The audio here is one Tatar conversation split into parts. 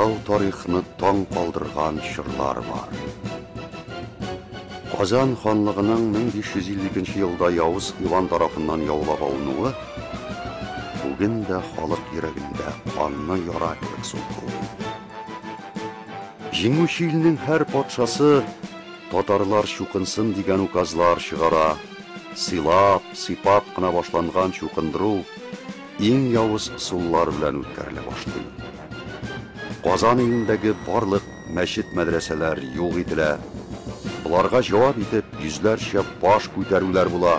Катлау тарихны таң калдырган чорлар бар. Казан ханлыгының 1552 елда Явыз Иван тарафыннан яулап алынуы бүген дә халык йөрәгендә канлы яра кебек сулкылдый. Җиңүче илнең һәр патшасы татарлар чукынсын дигән указлар чыгара. Сыйлап, сыйпап кына башланган чукындыру иң явыз ысуллар белән үткәрелә башлый. Казан илендәге барлык мәчет-мәдрәсәләр юк ителә. Боларга җавап итеп йөзләрчә баш күтәрүләр була.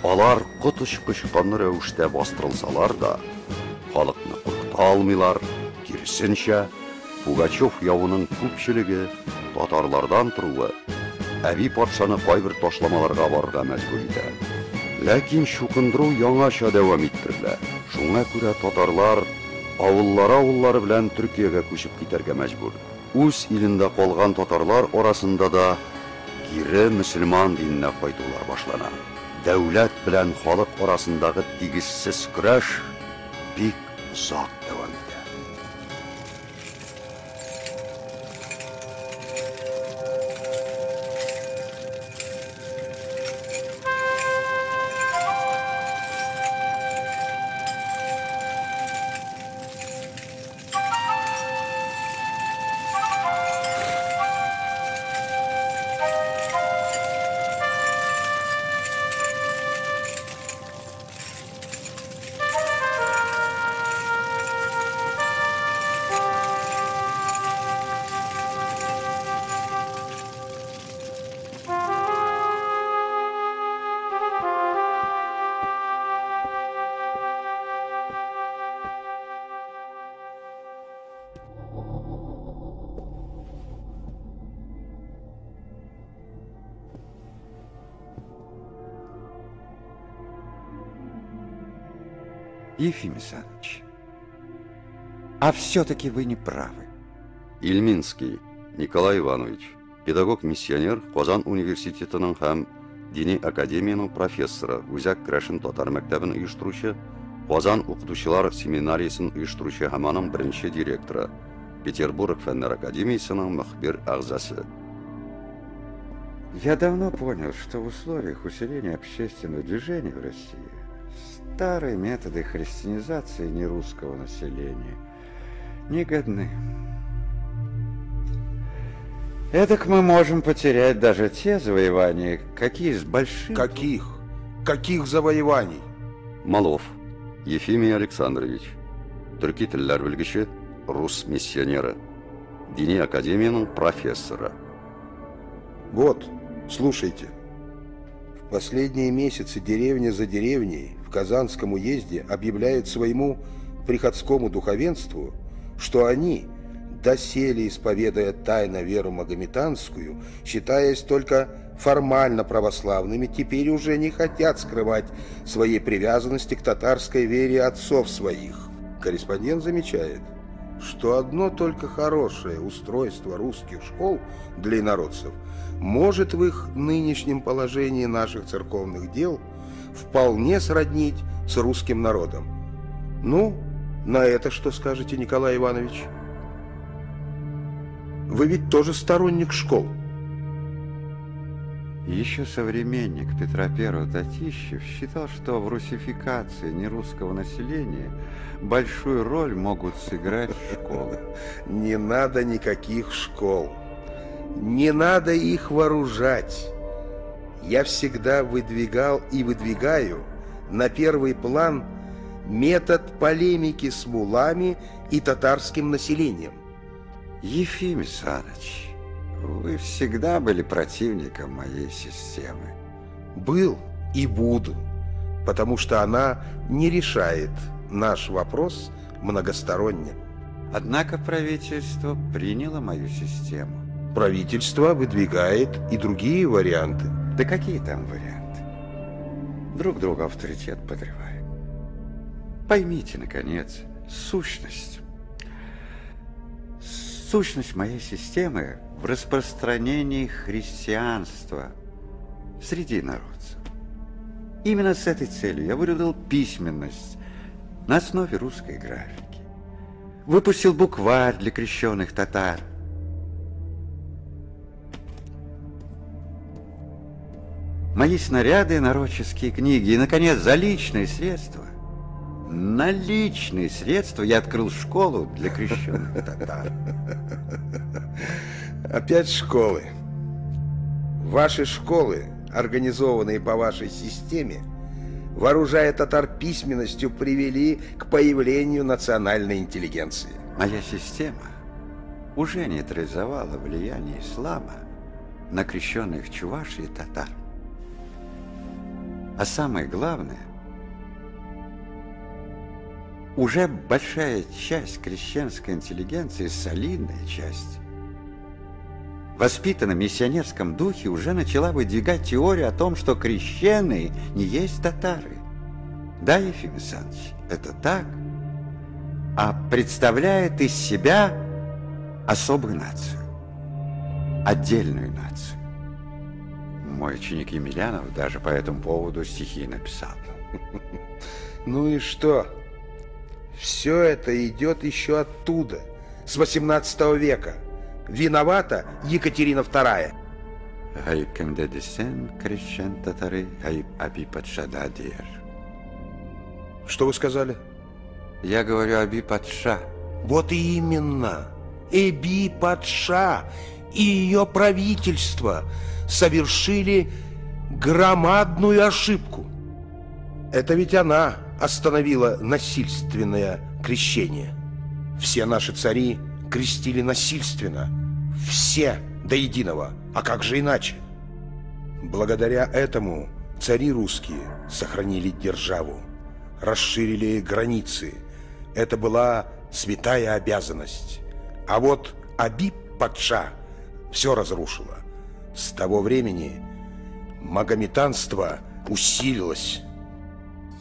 Алар коточкыч канлы рәвештә бастырылсалар да, халыкны куркыта алмыйлар, киресенчә, Пугачев явының күпчелеге татарлардан торуы Әби патшаны кайбер ташламаларга барырга мәҗбүр итә. Ләкин чукындыру яңача дәвам иттерелә. Шуңа күрә татарлар авыллары-авыллары белән Төркиягә күчеп китәргә мәҗбүр. Үз илендә калган татарлар арасында да кире мөселман диненә кайтулар башлана. Дәүләт белән халык арасындагы тигезсез көрәш бик озак дәвам итә. Ефим Александрович, а все-таки вы не правы. Ильминский Николай Иванович, педагог-миссионер, Казан университетының һәм Дини академияның профессоры, Үзәк керәшен татар мәктәбен оештыручы, Казан укытучылар семинариясен оештыручы һәм аның беренче директоры, Петербург фәннәр академиясенең мөхбир әгъзасы. Я давно понял, что в условиях усиления общественного движения в России старые методы христианизации нерусского населения не годны. Эдак мы можем потерять даже те завоевания, какие с большим... Каких? Каких завоеваний? Малов Ефимий Александрович, төрки телләр белгече, рус миссионеры, Дини академияның профессоры. Вот, слушайте. В последние месяцы деревня за деревней в Казанском уезде объявляют своему приходскому духовенству, что они, доселе исповедуя тайно веру магометанскую, считаясь только формально православными, теперь уже не хотят скрывать своей привязанности к татарской вере отцов своих. Корреспондент замечает, что одно только хорошее устройство русских школ для инородцев может в их нынешнем положении наших церковных дел вполне сроднить с русским народом. Ну, на это что скажете, Николай Иванович? Вы ведь тоже сторонник школ. Еще современник Петра I Татищев считал, что в русификации нерусского населения большую роль могут сыграть школы. Не надо никаких школ. Не надо их вооружать. Я всегда выдвигал и выдвигаю на первый план метод полемики с мулами и татарским населением. Ефим Александрович, вы всегда были противником моей системы. Был и буду, потому что она не решает наш вопрос многосторонне. Однако правительство приняло мою систему. Правительство выдвигает и другие варианты. Да какие там варианты? Друг друга авторитет подрывает. Поймите, наконец, сущность. Сущность моей системы в распространении христианства среди народцев. Именно с этой целью я выработал письменность на основе русской графики. Выпустил букварь для крещенных татар. Мои снаряды, народческие книги и, наконец, за личные средства. На личные средства я открыл школу для крещенных татар. Опять школы. Ваши школы, организованные по вашей системе, вооружая татар письменностью, привели к появлению национальной интеллигенции. Моя система уже нейтрализовала влияние ислама на крещенных чувашей и татар. А самое главное, уже большая часть крещенской интеллигенции, солидная часть, воспитанная в миссионерском духе, уже начала выдвигать теорию о том, что крещеные не есть татары. Да, Ефим Александрович, это так, а представляет из себя особую нацию, отдельную нацию. Мой ученик Емельянов даже по этому поводу стихи написал. Ну и что? Все это идет еще оттуда, с 18 века. Виновата Екатерина II. Гаип кемде десен, крещен татары, гаип аби патшада дер. Что вы сказали? Я говорю аби патша. Вот и именно. Эби патша и ее правительство совершили громадную ошибку. Это ведь она остановила насильственное крещение. Все наши цари крестили насильственно. Все до единого. А как же иначе? Благодаря этому цари русские сохранили державу, расширили границы. Это была святая обязанность. А вот Аби-патша все разрушила. С того времени магометанство усилилось.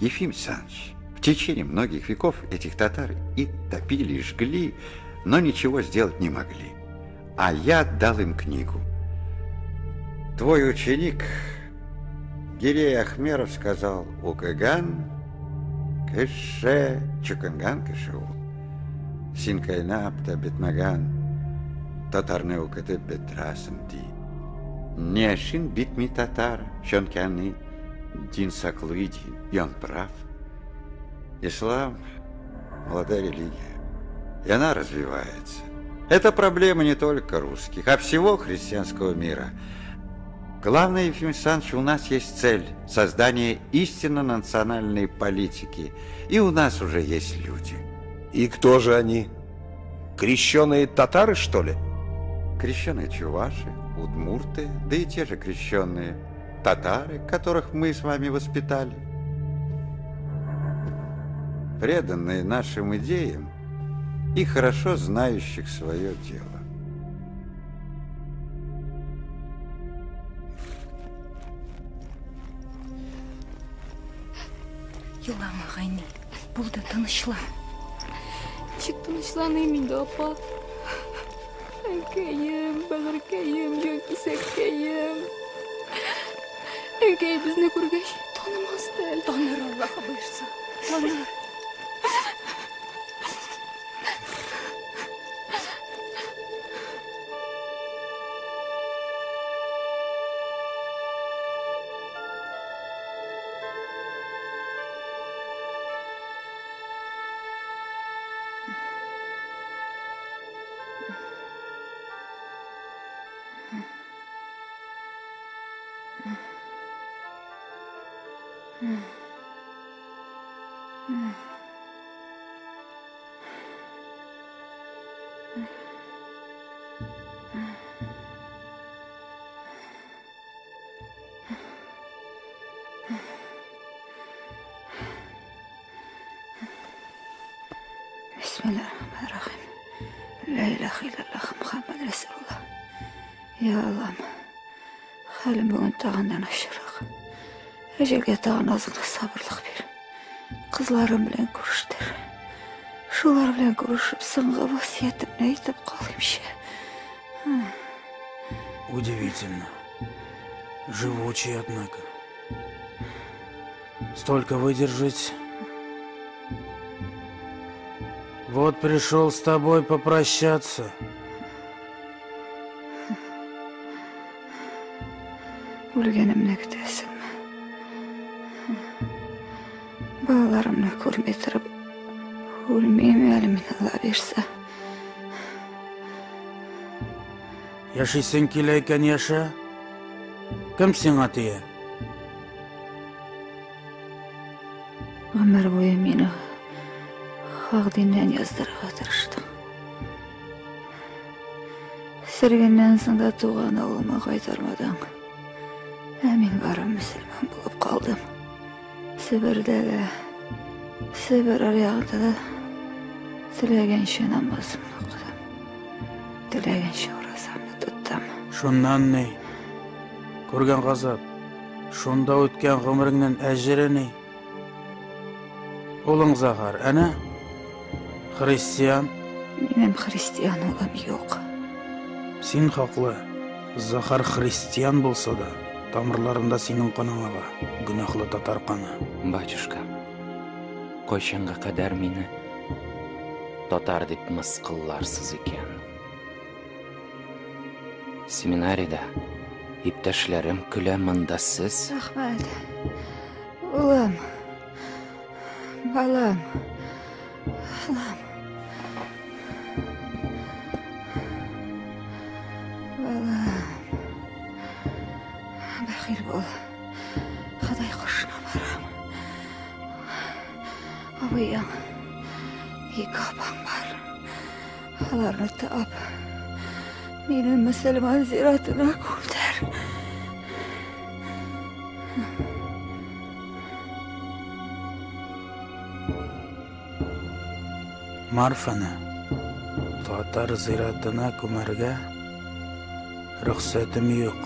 Ефим Александрович, в течение многих веков этих татар и топили, и жгли, но ничего сделать не могли. А я дал им книгу. Твой ученик Гирей Ахмеров сказал: «Укыган кеше, чукынган кеше ул. Син кайнап та бетмәгән, татарны укытып бетерәсең, ди. Ни өчен бетми татар, чөнки аны дин саклый, ди. И он прав. Ислам – молодая религия, и она развивается. Это проблема не только русских, а всего христианского мира. Главное, Ефим Александрович, у нас есть цель – создание истинно национальной политики. И у нас уже есть люди. И кто же они? Крещеные татары, что ли? Крещеные чуваши, удмурты, да и те же крещеные татары, которых мы с вами воспитали. Преданные нашим идеям и хорошо знающих свое дело. Елама, Гайни, булды, тынычлан. Ничек тынычланыйм инде, апа? Әнкәем, бәгырькәем, җанкисәккәем. Әнкәй безне күргәч танымас та әле. Таныр, Аллаһы боерса, таныр. Бисмиллахир-рахманир-рахим. Ла илаха иллаллах Мухаммад Расулуллах. Я Аллам, хәлем бүген тагын да начаррак. Әҗәлгә тагын аз гына сабырлык бир. Кызларым белән күрештер. Шулар белән күрешеп, соңгы васыятемне әйтеп калыймчы. Удивительно. Живучий, однако. Столько выдержать. Вот пришел с тобой попрощаться. Үлгәнемне көтәсеңме? Балаларымны күрми торып, үлмим әле мин, Алла бирсә. Яшисең килә икән, яшә. Кем сиңа тия? Гомер буе мине хак диннән яздырырга тырыштың. Сөргеннән соң да туган авылыма кайтармадың. Ә мин бары мөселман булып калдым. Себердә дә, Себер аръягында да теләгәнчә намазымны укыдым. Теләгәнчә уразамны тоттым. Шуннан ни? Күргән газап, шунда үткән гомереңнең әҗере ни? Улың Захар, әнә, христиан. Минем христиан улым юк. Син хаклы. Захар христиан булса да, тамырларында синең каның ага, гөнаһлы татар каны. Батюшка, кайчанга кадәр мине татар дип мыскылларсыз икән? Семинариядә иптәшләрем көлә, монда сез. Рәхмәт. Улым. Балам. Балам. Балам. Бәхил бул. Ходай кошына барам. Абыең, ике апаң бар. Аларны тап. Мине мөселман зиратына күмдер. Марфаны татар зиратына күмәргә рөхсәтем юк.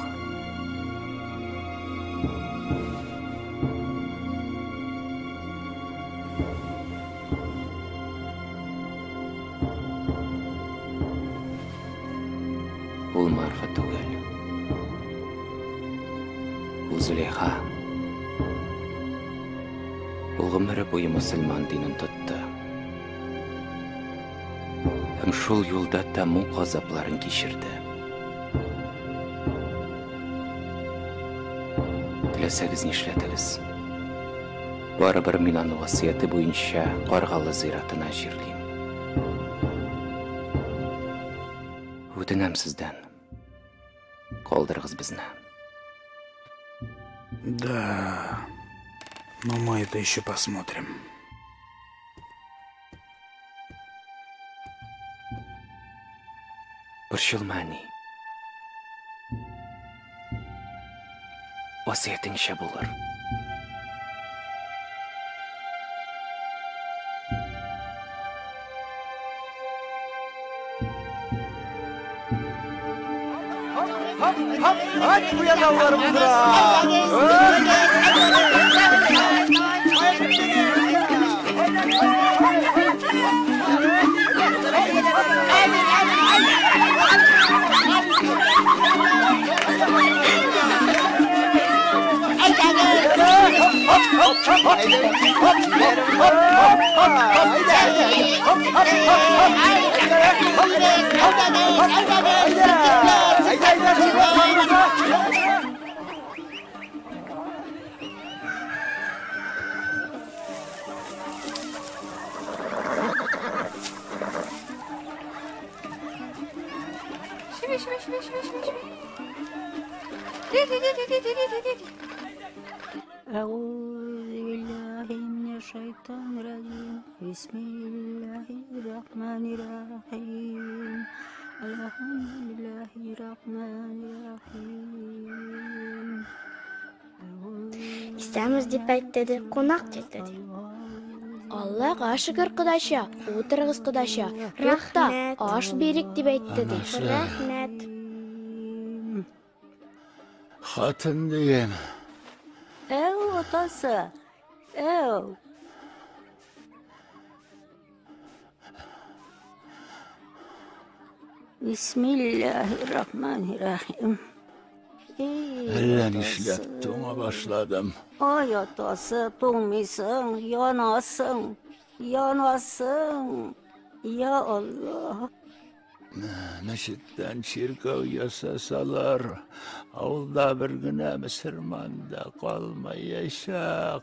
Ул Марфа түгел. Ул Зөләйха. Ул гомере буе мөселман динен тотты. Һәм шул юлда тәмуг газапларын кичерде. Теләсәгез нишләтегез. Барыбер мин аны васыяте буенча Каргалы зиратына җирлим. Үтенәм сездән. Калдырыгыз безне. Да, но мы это еще посмотрим. Борчылма, әни. Васыятеңчә булыр. أعوذ بالله من الشيطان الرجيم بسم الله الرحمن الرحيم الحمد لله الرحمن الرحيم Исәнмез дип әйтте ди, кунак килде ди. Аллага шөкер, кодача, утырыгыз, кодача. Тукта, Рәхмәт. аш бирик дип әйтте ди. Анасы. Рәхмәт. Хатын дигән. Әү, атасы, әү. Бисмиллаһир-рахманир-рахим. Эй, Әллә атасы. нишләп туңа башладым. Ай, атасы, туңмыйсың, янасың, янасың. Я Алла. Мәчеттән чиркәү ясасалар, авылда бер генә мөселман да калмаячак.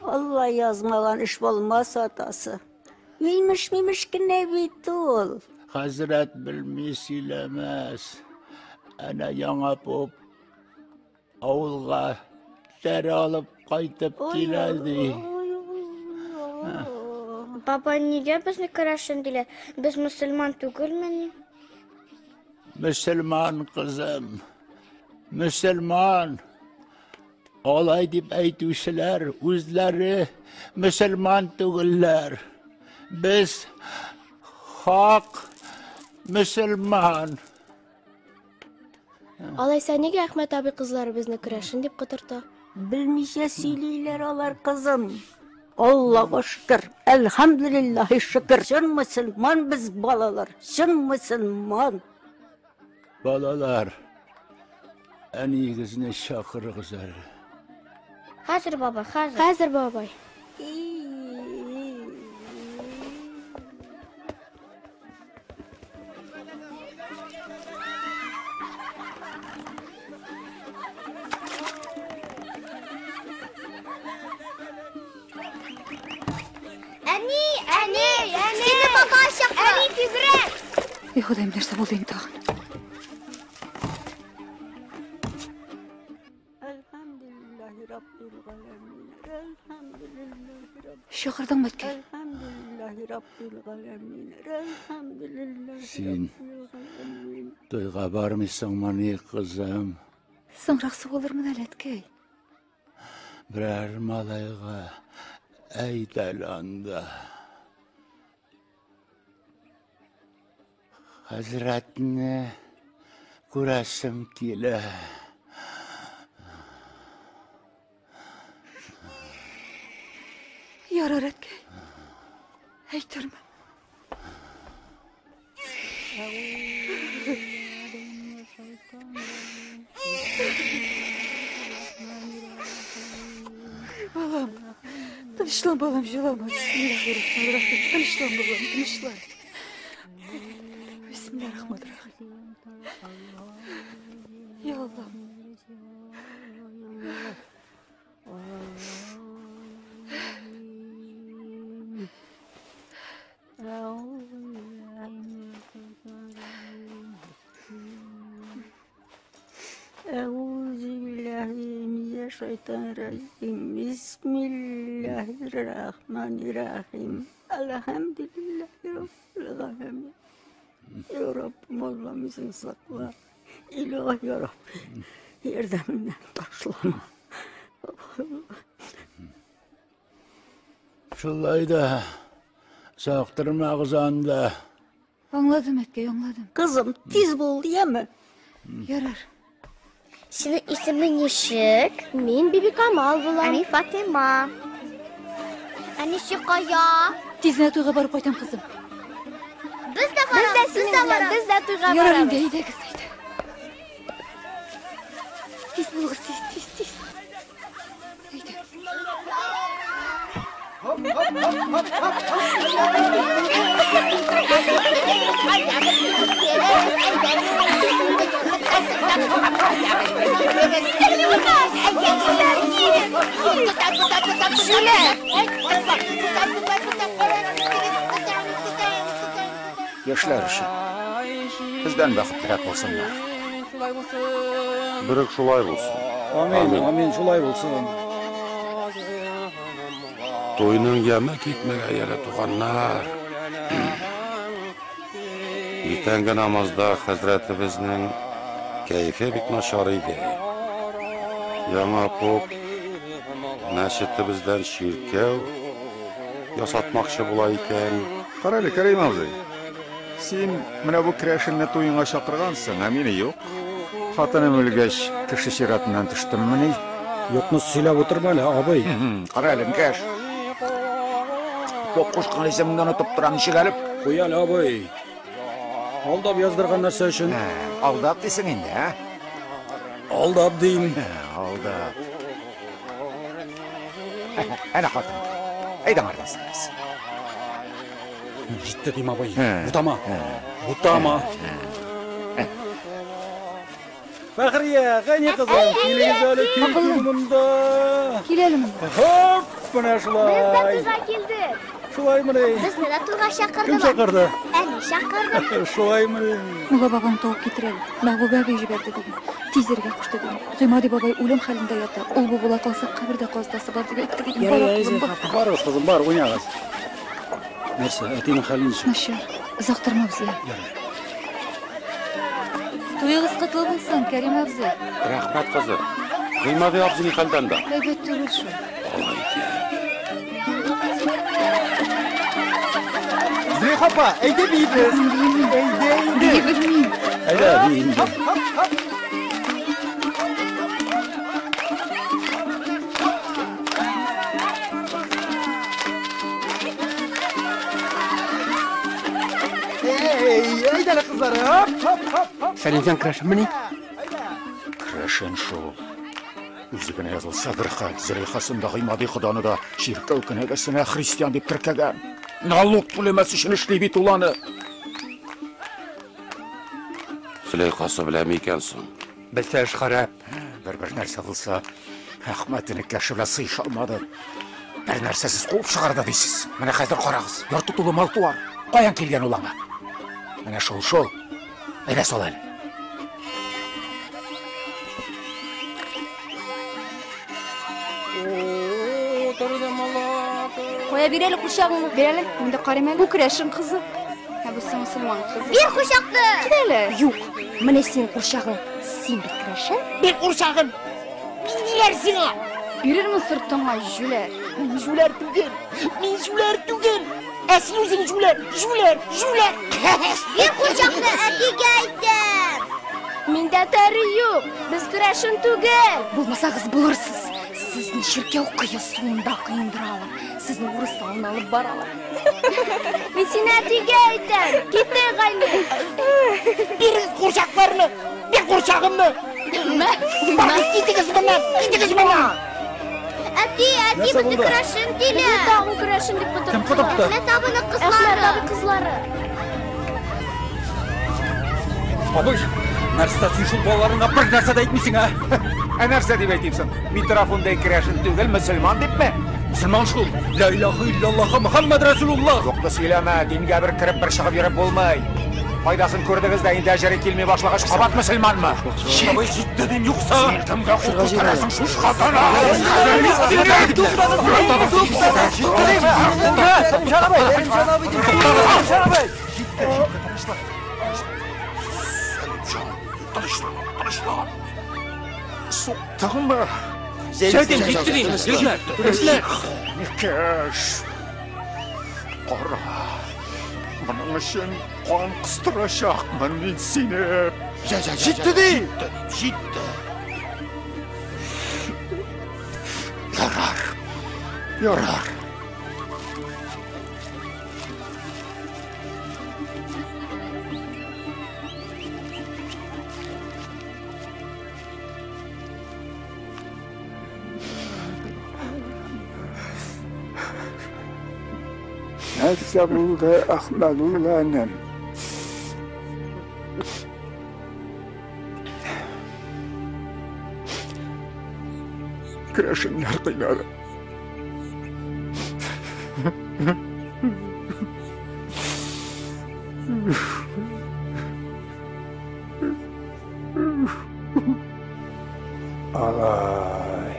Алла язмаган эш булмас, атасы. Имеш-мимеш кенә бит ул. Хәзрәт белми сөйләмәс. Әнә яңа поп авылга тәре алып кайтып килә ди. Бабай, нигә безне керәшен диләр? Без мөселман түгелмени? Мөселман кызым, мөселман. Алай дип әйтүчеләр үзләре мөселман түгелләр. Без хак мөселман. Алайса нигә Әхмәт абый кызлары безне керәшен дип котырта? Белмичә сөйлиләр алар, кызым. Аллага шөкер, әлхәмдүлиллаһи шөкер. Чын мөселман без, балалар, чын мөселман. Балалар, әниегезне чакырыгыз әле. Хәзер, бабай, хәзер. Хәзер, бабай. Әни, әни, әни! Сине бабай чакыра. Әни, тизрәк! И Ходаем, нәрсә булды инде тагын? Әлхәмдүлиллаһи раббил галәмин. Әлхәмдүлиллаһи раббил Чакырдыңмы, әткәй? Әлхәмдүлиллаһи раббил галәмин. Әлхәмдүлиллаһи Син раббил галәмин. туйга бармыйсыңмыни, кызым? Соңрак сугылырмын әле, әткәй. Берәр малайга әйт әле анда. Хәзрәтне күрәсем килә. Ярар, әткәй. Әйтермен. Балам, тынычлан, балам, җылама. Бисмиллаһир-рахманир-рахим. Тынычлан, балам, тынычлан. Бисмиллаһир-рахманир-рахим. Я Аллам. أعوذ بالله من الشيطان الرجيم بسم الله الرحمن الرحيم الحمد لله رب العالمين يا رب Mevlam sakla. İlahi ya Rabbi. Yardımından taşlama. Шулай да сактырмагыз анда. Аңладым, әткәй, аңладым. Кызым, тиз бул, яме. Ярар. Синең исемең ничек? Мин Бибикамал булам. Ә мин Фатыйма. Әнисе кая? Тиз генә туйга барып кайтам, кызым. Без дә барабыз. Без дә барабыз. Без дә туйга Ярар барабыз. инде, әйдәгез, әйдә. Тиз булыгыз, тиз, тиз, тиз. Әйдә. Яшьләр өчен. Бездән бәхетлерәк булсыннар. Берүк шулай булсын. Амин, амин, шулай булсын. Туйның яме китмәгәе әле, туганнар. Иртәнге намазда хәзрәтебезнең кәефе бик начар иде. Яңа поп мәчетебездән чиркәү ясатмакчы була икән. Кара әле, Кәрим абзый. Син менә бу керәшенне туеңа чакыргансың, ә мине юк. Хатыным үлгәч, кеше чиратыннан төштеммени? Юкны сөйләп утырма әле, абый. Кара әле, Нкәш. Поп кушкан исемеңне онытып торам ничек әле? Куй әле, абый. Алдап яздырган нәрсә өчен? Алдап дисең инде, ә? Алдап дим. Алдап. Әнә хатын. Әйдә аңардан сорыйбыз. Җитте дим, абый. Бутама. Бутама. Фәхрия, Гани кызым, килегез әле, кил, кил монда. Кил әле монда. Хоп, менә Без дә шулай. туйга килдек. Шулаймыни? Безне дә туйга чакырдылар. Кем чакырды? Әни чакырды. Шулаймыни? Мулла бабаң тавык китер әле. Мәхбүбә әби җибәрде диген. Тиз йөрергә кушты диген. Гыймади бабай үлем хәлендә ята. Ул бу була калса, кабердә казытасы бар дип әйтте диген. Бар, акылым, бар. Барыгыз, кызым, бар, уйнагыз. Нәрсә, әтинең хәле ничек? Начар. Озак тормабыз, я. Туегыз котлы булсын, Кәрим абзый. Рәхмәт, кызым. Гыймади абзый ни хәлдә анда? Әйбәт түгел шул. Зөләйха апа, әйдә биибез. Әйдә инде. Бии белмим. Әйдә, бии инде. Эй, әйдә әле кызлар. Хоп, хоп, хоп, хоп. Сәлимҗан керәшенмени? Керәшен шул. Үзе генә язылса бер хәл, Зөләйхасын да Гыймади Ходаны да чиркәү кенәгәсенә христиан дип теркәгән. Налог түләмәс өчен эшли бит ул аны. Зөләйхасы беләме икән соң? Белсә эш харап. Бер-бер нәрсә булса, Әхмәт энекәше белән сыеша алмады. Бер нәрсәсез куып чыгарды дисез. Менә хәзер карагыз, йорты тулы мал-туар. Каян килгән ул аңа? Менә шул, шул. Әйдә сал әле. Кая бир әле курчагыңны? Бир әле, мин дә карыйм әле. Бу керәшен кызы. Ә бусы мөселман кызы. Бир курчакны! Кил әле. Юк, менә синең курчагың. Син бит керәшен. Бир курчагын! Бирделәр сиңа! Бирермен сыртыңа, җүләр. Мин җүләр түгел! Мин җүләр түгел! Ә син үзең җүләр! Җүләр! Җүләр! Бир курчакны әтигә әйтәм. Миндә тәре юк. Без керәшен түгел. Булмасагыз булырсыз. Сезне чиркәү кое суында коендыралар. Сезне урыс авылына алып баралар. Мин сине әтигә әйтәм. Киттек, Гайни. Бирегез курчакларны! Бир курчагымны! Мә, Барыгыз, китегез моннан! Китегез моннан! Әти, әти, Нәрсә безне булды? керәшен диләр. Безне тагын керәшен дип Кем котыртты? Әхмәт абының Әхмәт кызлары. абый кызлары. Абый, нәрсә син шул балаларыңа бер нәрсә дә әйтмисең, ә? Ә нәрсә дип әйтим соң? Митрофондай керәшен түгел, мөселман дипме? Мөселман шул. Ла илаһа иллаллаһ Мөхәммәд Расулуллаһ. Юкны сөйләмә, дингә бер кереп, бер чыгып йөреп булмый. Файдасын күрдегез дә, инде әҗере килми башлагач, кабат мөселманмы? Абый, җитте дим, юкса. Син кемгә кул күтәрәсең, шушка тана? Сәлимҗан абый, Сәлимҗан абый дим. Сәлимҗан абый. Сәлимҗан, тынычлан, тынычлан. Суктыңмы? Җитте, җитте дим, яшьләр, яшьләр. Никәш. Кара. Моның өчен кан кыстырачакмын мин сине. Җитте ди. Җитте. Ярар. Ярар. Нәрсә булды, Әхмәдулла энем? Керәшеннәр кыйнады. Алай.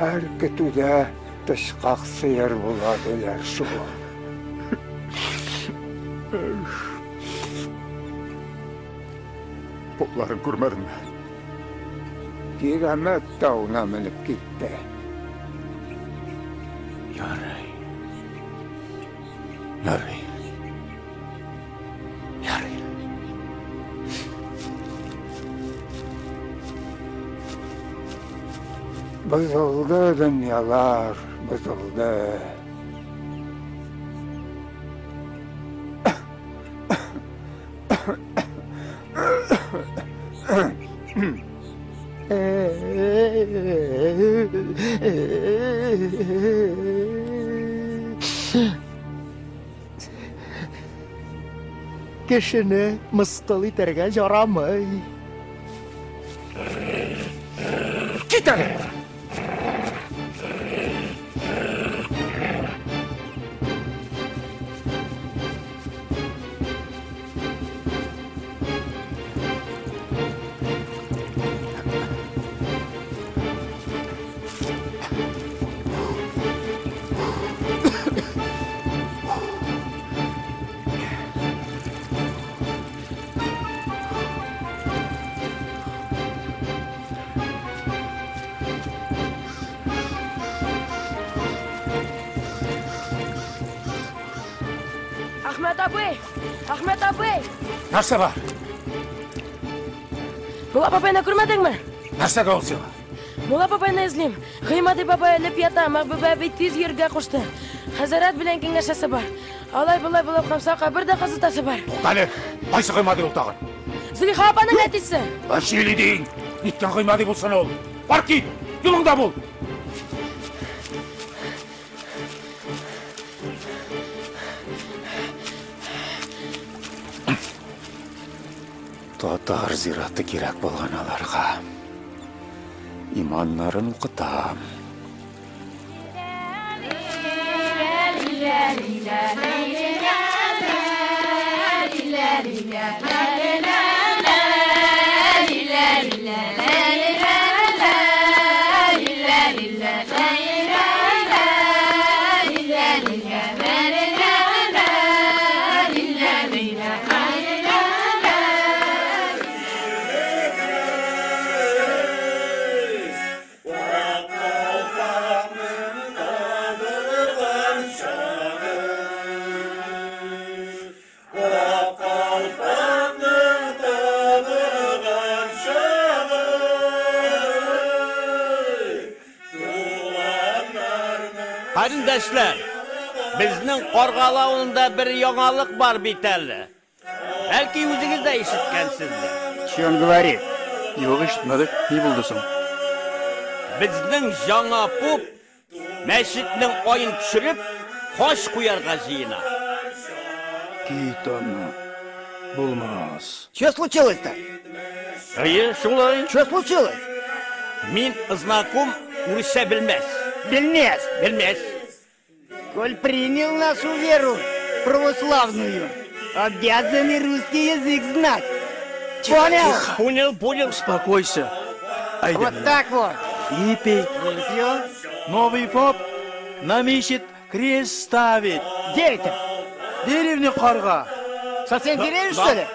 Һәр көтүдә тычкак сыер була диләр шул. Попларын күрмәдеңме? Кирәмәт тауына менеп китте. Ярый. Ярый. Ярый. Бозылды дөньялар, бозылды. Кешене мыскыл итәргә ярамый. Кит әле! Әхмәт абый! Әхмәт абый! Нәрсә бар? Мулла бабайны күрмәдеңме? Нәрсәгә ул сиңа? Мулла бабайны эзлим. Гыймади бабай үлеп ята, Мәхбүбә әби тиз йөрергә кушты. Хәзрәт белән киңәшәсе бар. Алай-болай булып калса, кабер дә казытасы бар. Туктале, кайсы Гыймади ул тагын? Зөлихә апаның әтисе. Василий дин! Ниткән Гыймади булсын ул? Бар кит! Юлыңда бул! Татар зираты кирәк булган аларга. Иманнарын укытам. Карендәшләр, безнең Каргалы авылында бер яңалык бар бит әле. Бәлки үзегез дә ишеткәнсездер. Че он говорит? Юк, ишетмәдек. Ни булды соң? Безнең яңа поп мәчетнең аен төшереп, хач куярга җыена. Кит аны. Булмас. Че случилось-то? Әйе, шулай. Че случилось? Мин знаком урысча белмәс. Белмәс. Белмәс. Коль принял нашу веру православную, обязан и русский язык знать. Понял? Понял, понял. Успокойся. Айда Вот менә. так вот. Выпей. Выпью. Новый поп нам ищет крест ставить. Где это? Деревня Карга. Совсем Да, деревня, да. что ли?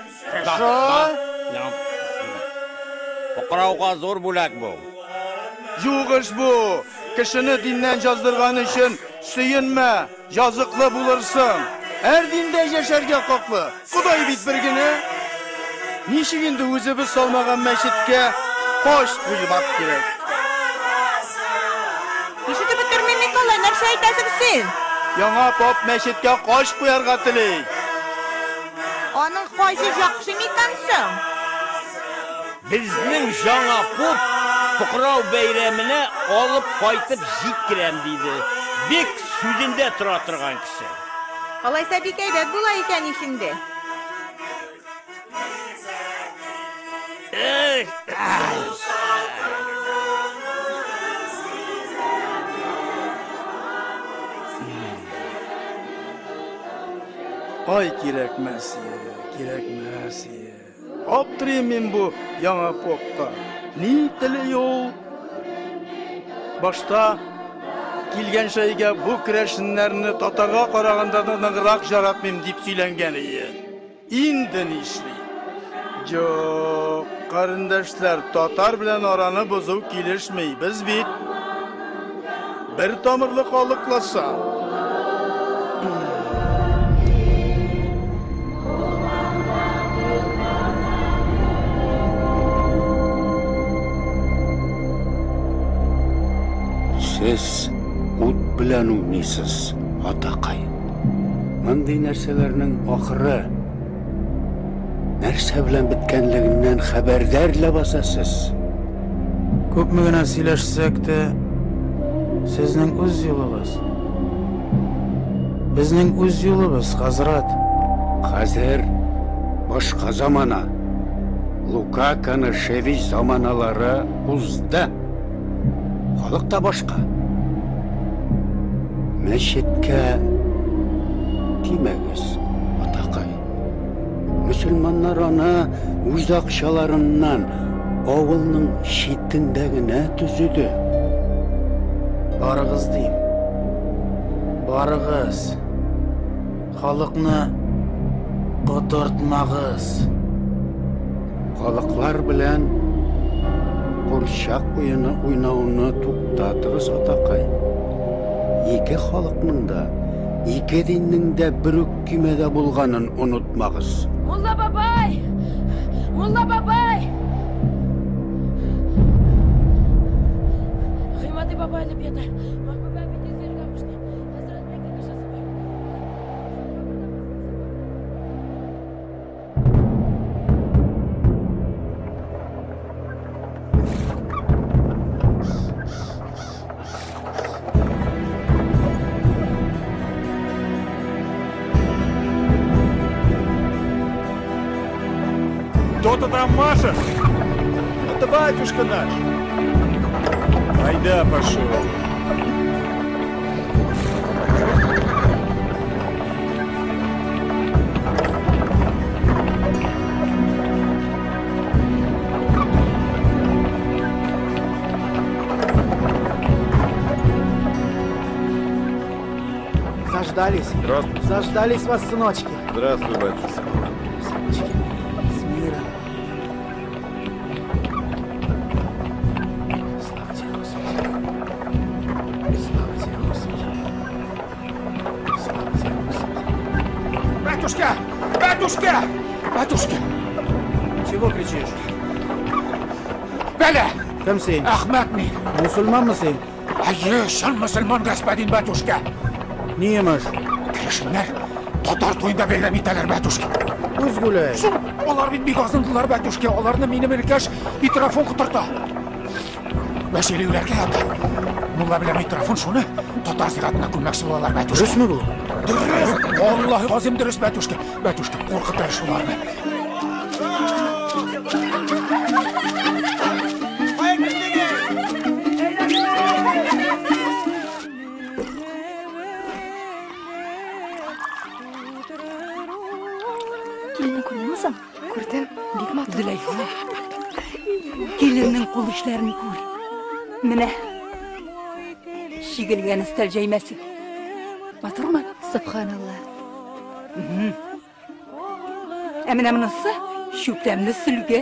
Да, Хорошо. да. Покрауга зур бүләк бу. Юк эш бу. Кешене диннән яздырган өчен сөенмә, языклы булырсың. Һәр диндә яшәргә хаклы. Ходай бит бер генә. Ничек инде үзебез салмаган мәчеткә каш куймак кирәк? Ишетеп бетермим, Николай, нәрсә әйтәсең син? Яңа поп мәчеткә каш куярга тели. Аның кайсы яхшы микән соң? Безнең яңа поп Покрау бәйрәменә алып кайтып җиткерәм диде. Бик сүзендә тора торган кеше. Алайса бик әйбәт була икән ич инде. Эх, Ай кирәкмәс, кирәкмәс. Аптырыйм мин бу яңа попка. Ни тели ул? Башта килгән шәйгә бу керәшеннәрне татарга караганда да ныграк яратмыйм дип сөйләнгән ие. Инде нишли? Юк, карендәшләр, татар белән араны бозу килешми. Без бит бер тамырлы халыкласа. Сез ут белән уйныйсыз, атакай. Мондый нәрсәләрнең ахыры нәрсә белән беткәнлегеннән хәбәрдар ләбаса сез. Күпме генә сөйләшсәк тә, сезнең үз юлыгыз. Безнең үз юлыбыз, хәзрәт. Хәзер башка замана. Лука Конашевич заманалары узды. Халык та башка. Мәчеткә тимәгез, атакай. Мөселманнар аны үз акчаларыннан авылның читендә генә төзеде. Барыгыз дим. Барыгыз. Халыкны котыртмагыз. Халыклар белән курчак уены уйнауны туктатыгыз, атакай. Ике халыкның да, ике диннең дә бер үк көймәдә булганын онытмагыз. Мулла бабай! Мулла бабай! Гыймади бабай элеп ята. Мәхбүбә әби тиз йөрергә кушты. Хәзрәт белән киңәшәсе бар. Кто ты там машешь? Это батюшка наш. Айда пошел. Заждались. Здравствуй. Заждались вас, сыночки. Здравствуй, батюшка. Сыночки, с миром. Слава тебе, Господи. Слава тебе, Господи. Слава тебе, Господи. Батюшка! Батюшка! Батюшка! Чего кричишь? Бәлә! Кем син? Әхмәт мин. Мусульманмы син? Әйе, чын мөселман, господин батюшка. Ни йомыш? Керәшеннәр татар туенда бәйрәм итәләр, батюшка. Үз гүләй. Соң, алар бит бик азындылар, батюшка. Аларны минем энекәш Митрофон котырта. Вәсилий үләргә ята. Мулла белән Митрофон шуны татар зиратына күммәкче булалар, батюшка. Дөресме бу? Дөрес! Валлаһи газим дөрес, батюшка. Батюшка, куркыт әле шуларны. Киленне күрдеңме соң? Күрдем, бик матур. Зөләйха, киленнең кул эшләрен күр. Менә чигелгән өстәл җәймәсе. Матурмы? Сөбханалла. Ә менә монысы чүпләмле сөлге.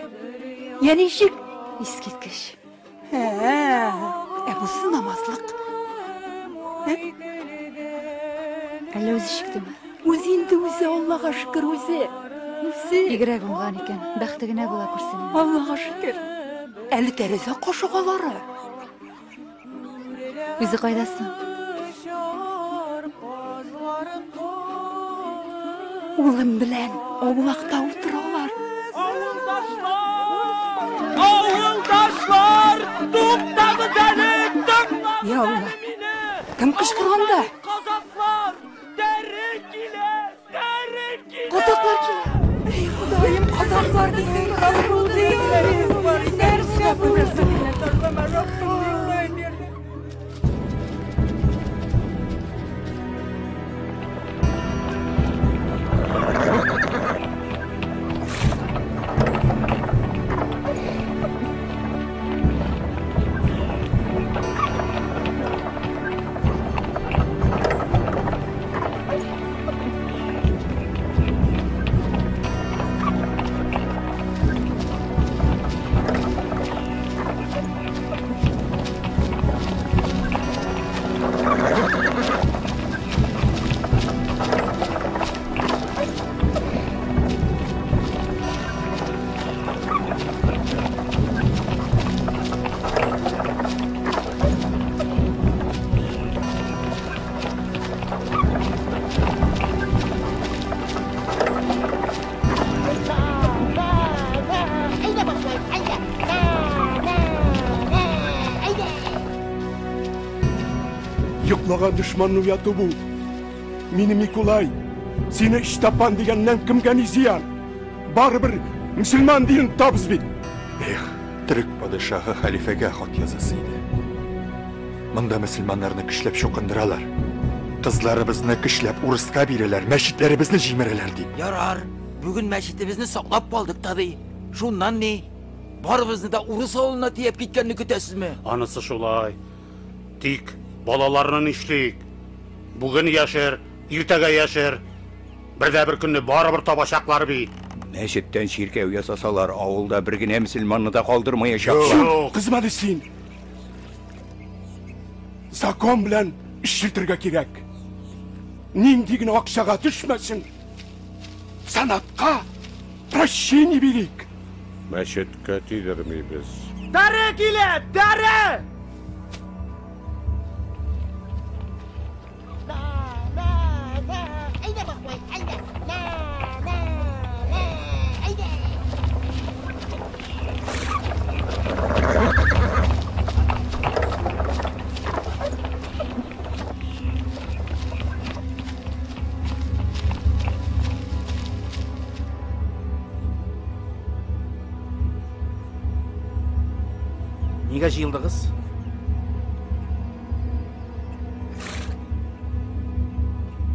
Я ничек? Искиткеч. Ә бусы намазлык. Әллә үзе чиктеме? Үзе инде үзе, Аллага шөкер, үзе. Үзе. Бигрәк уңган икән. Бәхте генә була күрсен. Аллага шөкер. Әле тәрәзә кашыгалары. Үзе кайда соң? Улым белән аулакта утыралар. Авылдашлар, туктагыз әле, тыңлагыз Я Алла. Кем кычкырганда? Казаклар, тәре килә, тәре килә. Казаклар килә. Эй, Ходаем, казаклар дисең, рас булды. Нәрсә бу? Йоклаган дошманны уяту бу. Мине Микулай, сине Ычтапан дигәннән кемгә ни зыян? Барыбер мөселман динен тотабыз бит. Эх, төрек падишаһы хәлифәгә хат язасы иде. Монда мөселманнарны көчләп чукындыралар. Кызларыбызны көчләп урыска бирәләр, мәчетләребезне җимерәләр дип. Ярар, бүген мәчетебезне саклап калдык та ди. Шуннан ни? Барыбызны да урыс авылына төяп киткәнне көтәсезме? Анысы шулай. Тик балаларны нишлик? Бүген яшер, иртәгә яшер. Бер дә бер көнне барыбер табачаклар бит. Мәчеттән чиркәү ясасалар, авылда бер генә мөселманны да калдырмаячаклар. Юк, кызма әле син. Закон белән эш йөртергә кирәк. Нинди генә акчага төшмәсен, санатка прощение бирик. Мәчеткә тидермибез. Тәре килә, тәре! Нигә җыелдыгыз?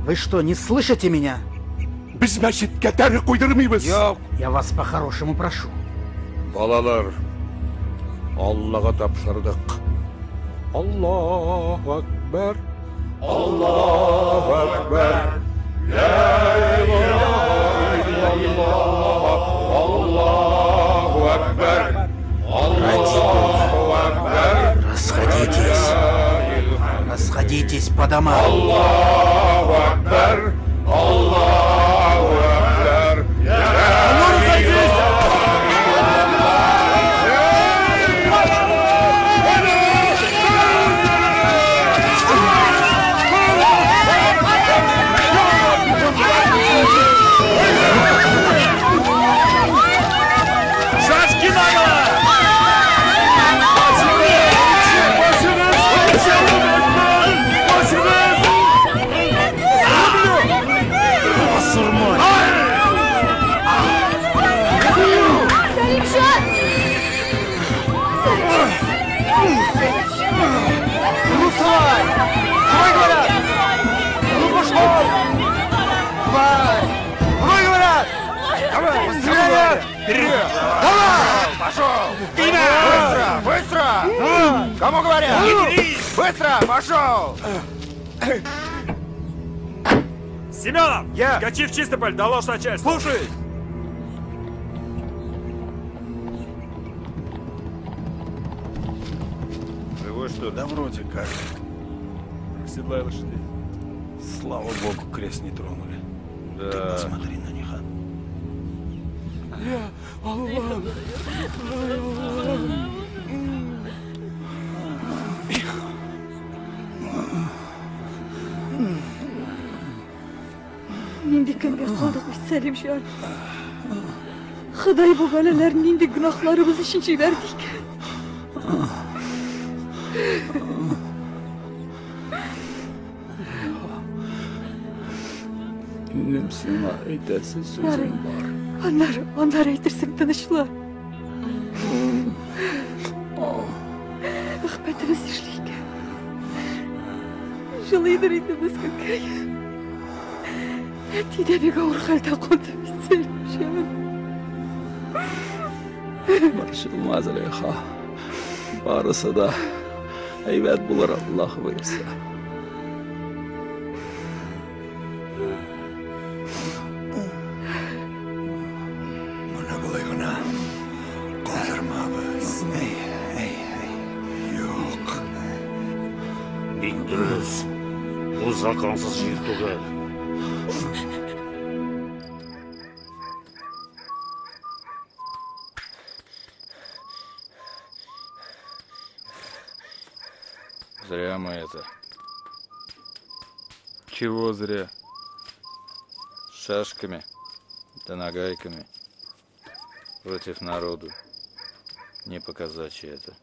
Вы что, не слышите меня? Без мәчеткә тәре куйдырмыйбыз. Юк. Я вас по-хорошему прошу. Балалар, Аллага тапшырдык. Аллаһу акбар. Аллаһу акбар. Ла илаһа иллаллаһ. Аллаһу акбар. Ради Бога. Расходитесь. Расходитесь по домам. Аллаһу акбар. Аллаһу акбар. А ну разойдись! Шашки наголо! Басурман! Сәлимҗан! Ну, вставай! Давай, говорят! Ну, пошел! Давай! Давай, говорят! Давай! Быстрее! Вперед! Давай! Пошел! Быстро! Быстро! Кому говорят? Быстро! Пошел! Семенов! Я! Скачи в Чистополь, доложь начальству! Слушай! Живой, что ли? Да вроде как. Седлай лошадей. Слава богу, крест не тронули. Да. Ты посмотри на них, а. Я Аллах. Нинди көнгә калдык без, Сәлимҗан. Ходай бу бәлаләрне нинди гөнаһларыбыз өчен җибәрде икән? Минем сиңа әйтәсе сүзем бар. Аннары, аннары әйтерсең тынычлар. Әхмәтебез эшли икән. Җылыйдыр инде мескенкәй. Әти дә бик авыр хәлдә калды бит, Сәлимҗан. Борчылма, Зөләйха. Барысы да әйбәт булыр, Аллаһ боерса. Моны болай гына калдырмабыз. Әй, әй, әй. Юк. Бик дөрес. Бу законсыз җир түгел. Зря мы это. Чего зря? Шашками, да нагайками. Против народу. Не показачьи это.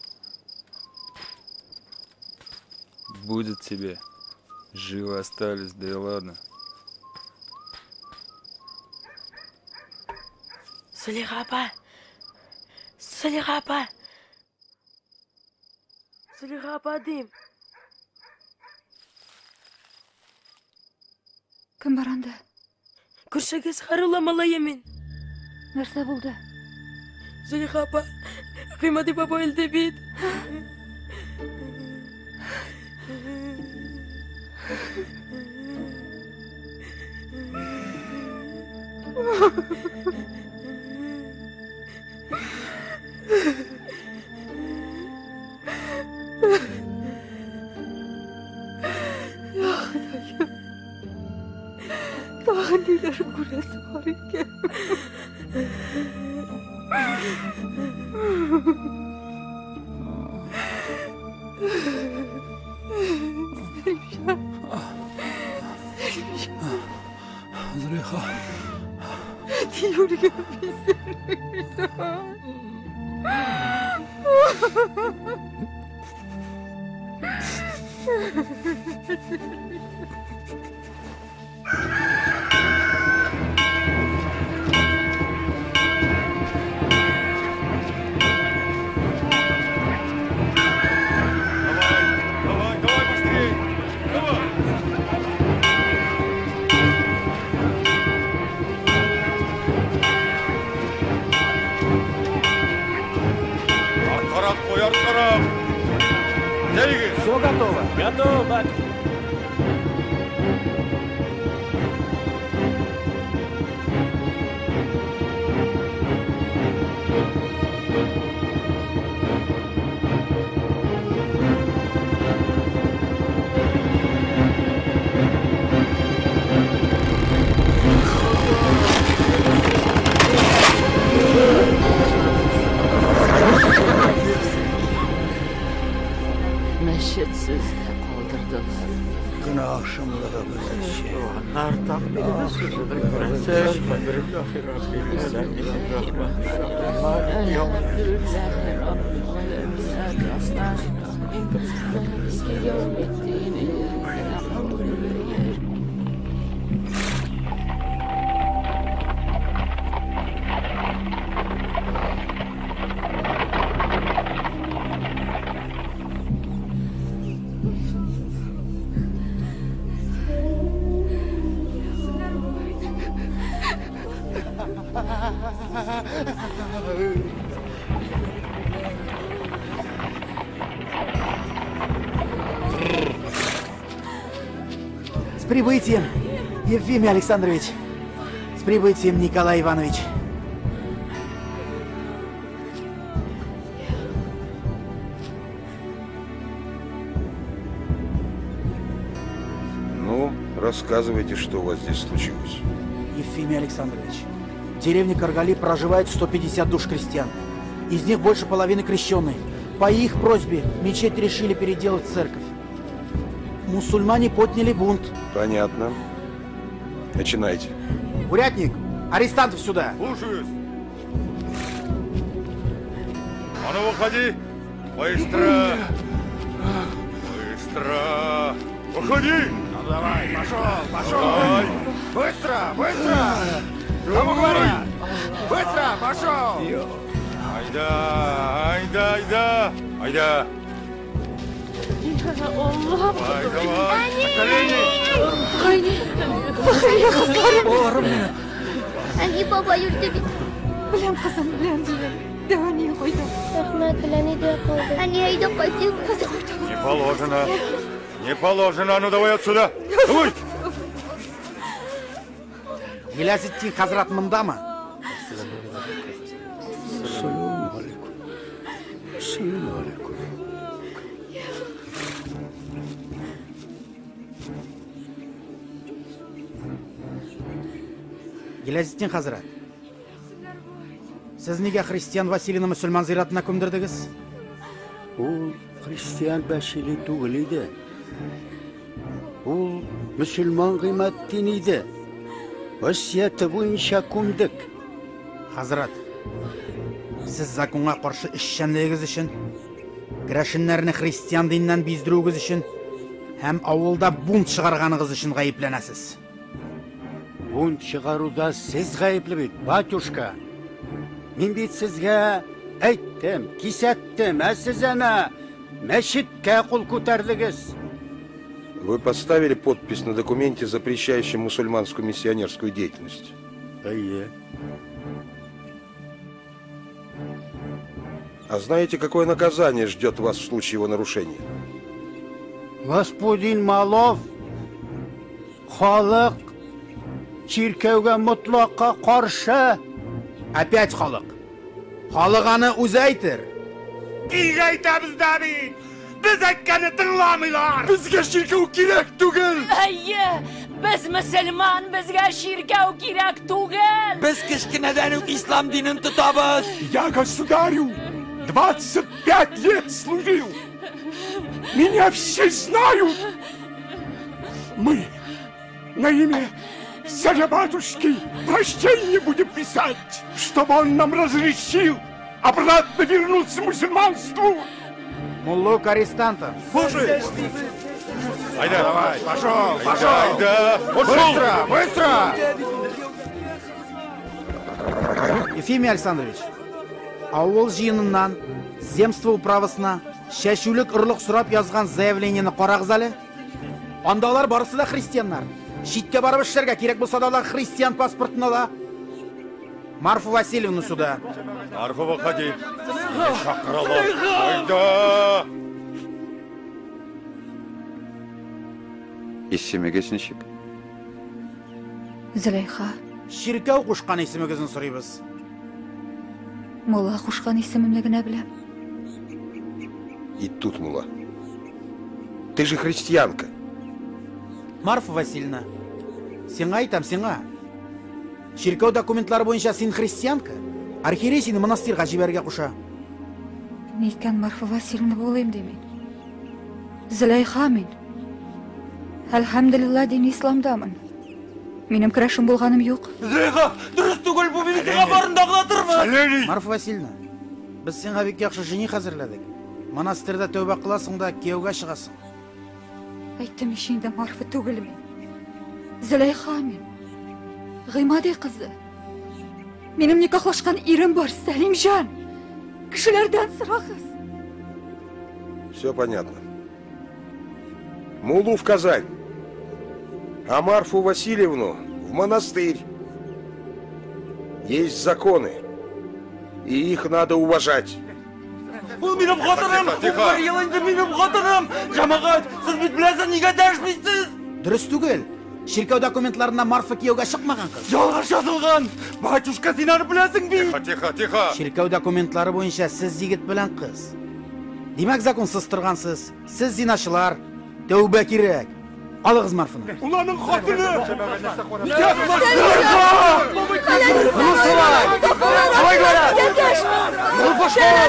Будет тебе. Живы остались, да и ладно. Зөләйха апа. Зөләйха апа. Зөләйха апа дим. Кем бар анда? Күршегез Харулла малае мин. Нәрсә булды? Зөләйха апа, Гыймади бабай үлде бит. Я Ходаем. Тагын ниләр күрәсе бар икән? Сәлимҗан. Сәлимҗан. Зөләйха. Әти үлгән бит, Сәлимҗан. Давай, давай быстрей! Давай! Арткарак куй, арткарак! Җәйгез! Все готово? Готово, батюшка. Мәчетсез дә калдырдылар. Гөнаһ шомлыгыбыз өчен. Туганнар С прибытием, Евфимий Александрович! С прибытием, Николай Иванович! Ну, рассказывайте, что у вас здесь случилось. Евфимий Александрович, в деревне Каргали проживает 150 душ крестьян. Из них больше половины крещеные. По их просьбе мечеть решили переделать в церковь. Мусульмане подняли бунт. Понятно. Начинайте. Урядник, арестантов сюда! Слушаюсь. А ну, выходи! Быстро! Быстро! Выходи! Ну давай, пошел, пошел! Давай. Быстро, быстро! Кому говорят? Быстро, пошел! Айда, айда, айда! Айда! Аллаһ. Давай, давай! На колени! Фәхрия кызларым. Әни, бабай үлде бит. Беләм, кызым, беләм, беләм. Дәү әни кайда? Әхмәт белән өйдә калды. Әни, әйдә кайтыйк. Хәзер кайтабыз. Не положено! Не положено! А ну давай отсюда! Давай! Гилязетдин хәзрәт мондамы? Ассаламу алейкум. Ассаламу алейкум. Гилязетдин хәзрәт. Сез нигә христиан Василийны мөселман зиратына күмдердегез? Ул христиан Василий түгел иде. Ул мөселман Гыйматдин иде. Васияте буенча күмдек. Хәзрәт, сез законга каршы эшчәнлегегез өчен, керәшеннәрне христиан диненнән биздерүегез өчен һәм авылда бунт чыгарганыгыз өчен гаепләнәсез. Бунт чыгаруда сез гаепле бит, батюшка. Мин бит сезгә әйттем, кисәттем, ә сез әнә мәчеткә кул күтәрдегез. Вы поставили подпись на документе, запрещающем мусульманскую миссионерскую деятельность? Әйе. А знаете, какое наказание ждет вас в случае его нарушения? Господин Малов, халык чиркәүгә мотлакка каршы. Опять халык. Халык аны үзе әйтер. Тик әйтәбез дә бит. Без әйткәнне тыңламыйлар. Безгә чиркәү кирәк түгел. Әйе, без мөселман, безгә чиркәү кирәк түгел. Без кечкенәдән үк ислам динен тотабыз. Я государю 25 лет служил. Меня все знают. Мы на имя царя-батюшки прощение будем писать, чтобы он нам разрешил обратно вернуться к мусульманству. Муллу к арестантам. Слушай! Айда, давай, пошел, пошел! Айда, быстро, быстро! Ефимий Александрович, авыл җыеныннан земство управасына чәчүлек орлык сорап язган заявлениене карагыз әле. Анда алар барысы да христианнар. Читкә барып эшләргә кирәк булса да алар христиан паспортын ала. Марфу Васильевну сюда. Марфа, выходи. Чакыралар. Айда! Исемегез ничек? Зөләйха. Чиркәү кушкан исемегезне сорыйбыз. Мулла кушкан исемемне генә беләм. И тут мулла. Ты же христианка. Марфа Васильевна, сиңа әйтәм, сиңа. Чиркәү документлары буенча син христианка. Архиерей сине монастырьга җибәрергә куша. Никән Марфа Васильевна булыйм ди мин. Зөләйха мин. Әлхәмдүлилләһ, дини исламдамын. Минем керәшен булганым юк. Зөләйха, дөрес түгел бу, мин сиңа барын да аңлатырмын. Марфа Васильевна, без сиңа бик яхшы жених әзерләдек. Монастырьда тәүбә кыласың да кияүгә чыгасың. Әйттем ич инде, Марфа түгел мин. Зөләйха мин. Гыймади кызы. Минем никахлашкан ирем бар, Сәлимҗан. Кешеләрдән сорагыз. Все понятно. Муллу в Казань, а Марфу Васильевну в монастырь. Есть законы, и их надо уважать. Ул минем хатыным! Ул бер ел инде минем хатыным! Җәмәгать, сез бит беләсез, нигә дәшмисез? Дөрес түгел. Чиркәү документларында Марфа кияүгә чыкмаган кыз. Ялгыш язылган! Батюшка, син аны беләсең бит! Тихо, тихо, тихо! Чиркәү документлары буенча сез егет белән кыз. Димәк, законсыз торгансыз. Сез зиначылар. Тәүбә кирәк. Алыгыз Марфаны. Ул аның хатыны! Давай, говорят! Ну, пошел!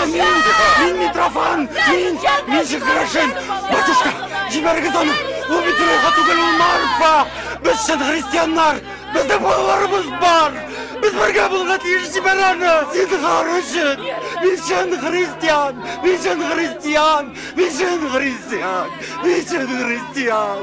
Мин, мин Митрофан! Мин, мин же керәшен! Батюшка, җибәрегез аны! Ул бит Зөләйха түгел, ул Марфа! Без чын христианнар! Безнең балаларыбыз бар! Без бергә булырга тиеш, җибәр аны! Зинһар өчен! Мин чын христиан! Мин чын христиан! Мин чын христиан! Мин чын христиан!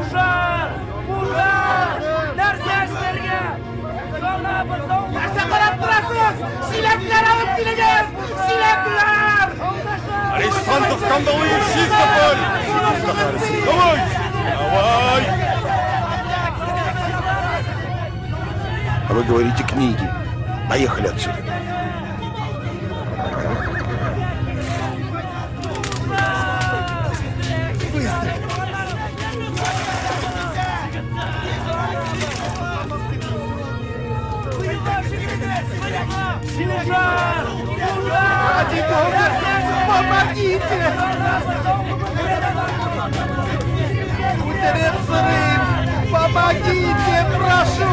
Пужар! Пужар! Нәрсә эшләргә? Нәрсә карап торасыз? Чиләкләр алып килегез! Чиләкләр! Арестантов, кандалы, Чистополь! Давай! Давай! А вы говорите книги. Поехали отсюда. Быстро! Ради Бога, помогите! Үтереп сорыйм, помогите, прошу!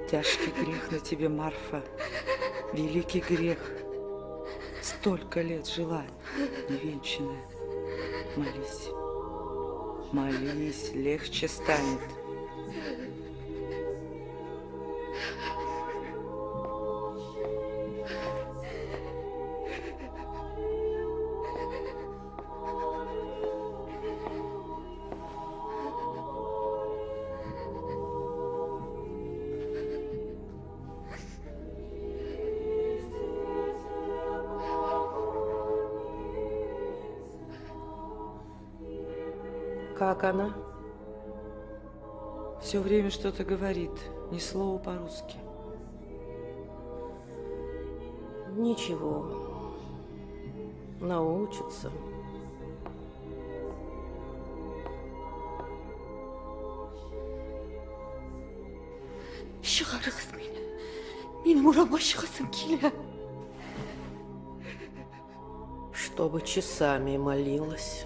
Тяжкий грех на тебе, Марфа, великий грех. Столько лет жила невенчанная. Молись, молись, легче станет. Как она? Все время что-то говорит, ни слова по-русски. Ничего, научится. Чыгарыгыз мине. Минем урамга чыгасым килә. Чтобы часами молилась.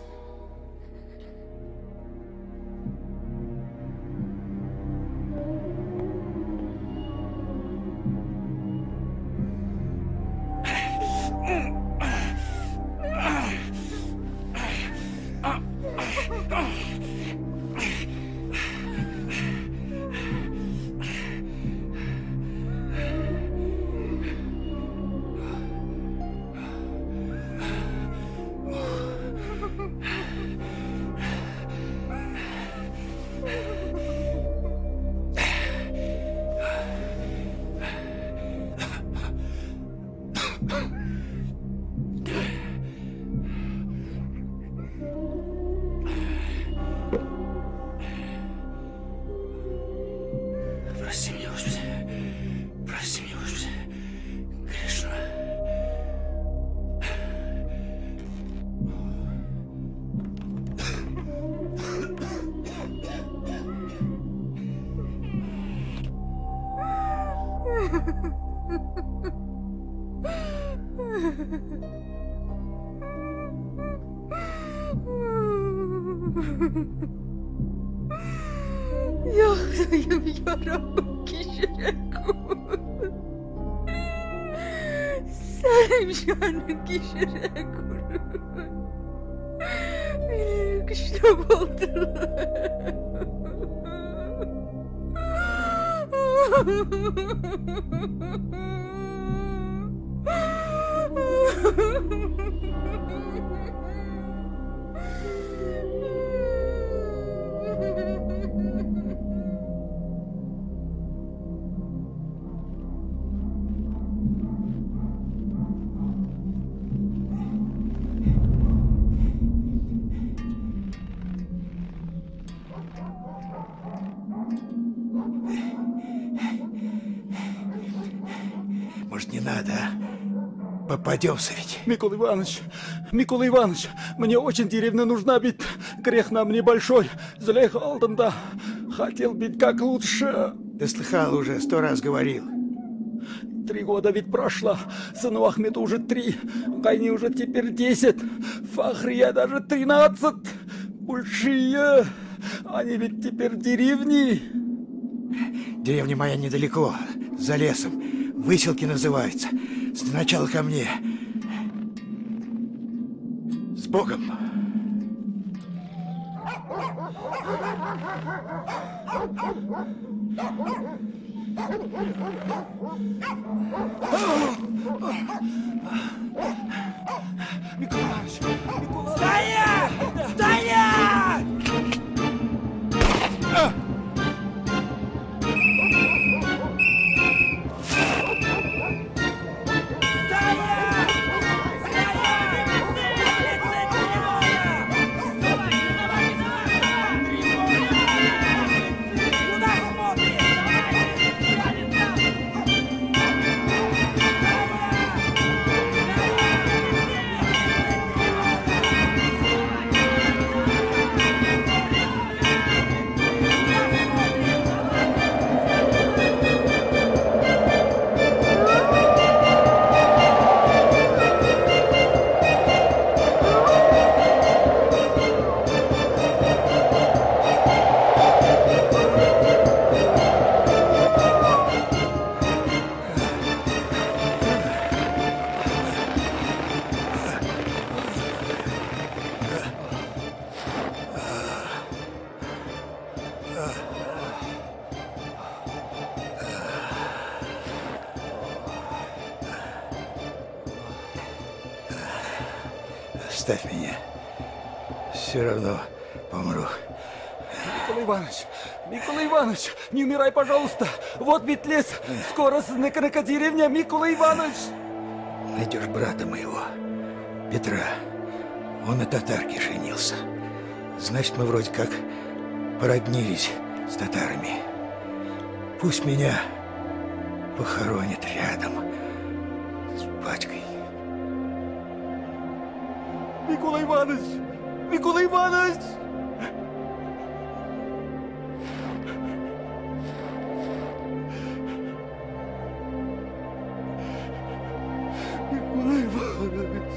Прости меня, Господи. Прости меня, Господи. Грешного. Я Ходаем, я Раббым, кичерә күр. Сәлимҗанны кичерә күр. Мине көчләп алдылар. Может, не надо, а? Попадемся ведь. Микола Иванович, мне очень деревня нужна, ведь грех нам небольшой. Зулейха алдында. Хотел бить как лучше. Да слыхал уже, 100 раз говорил. 3 года ведь прошло. Сыну Ахмету уже 3, Гайне уже теперь 10, Фахрия даже 13. Большие. Они ведь теперь в деревне. Деревня моя недалеко, за лесом. Выселки называются. Сначала ко мне. С Богом. Микола Иванович! Стоять! Стоять! Оставь меня. Все равно помру. Микола Иванович, Микола Иванович, не умирай, пожалуйста. Вот ведь лес. Скоро сыныканыка деревня, Микола Иванович. Найдешь брата моего, Петра. Он на татарке женился. Значит, мы вроде как породнились с татарами. Пусть меня похоронят рядом с батькой. Микола Иванович! Микола Иванович! Микола Иванович!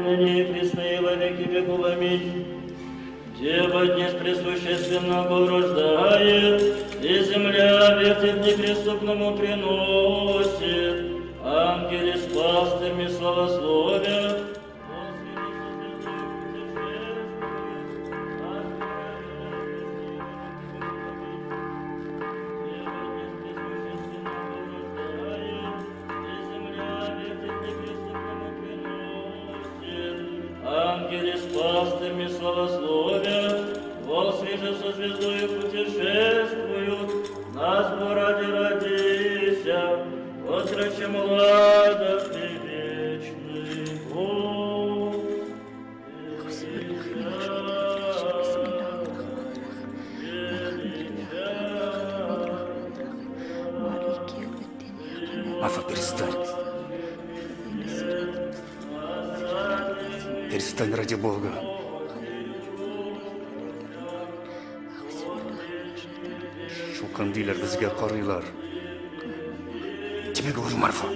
ныне и присно и во веки веков. Аминь. Дева днесь пресущественного рождает, и земля ветвь неприступному приносит. Ангели с пастырьми славословят. Ангели с пастырьми славословят, волсы же со звездою путешествуют, нас ради родися, отроче млада ты вечный Бог. Марфа, перестань. Перестань ради Бога. Чукандыйлар безгә карыйлар. Тебе говорю, Марфа.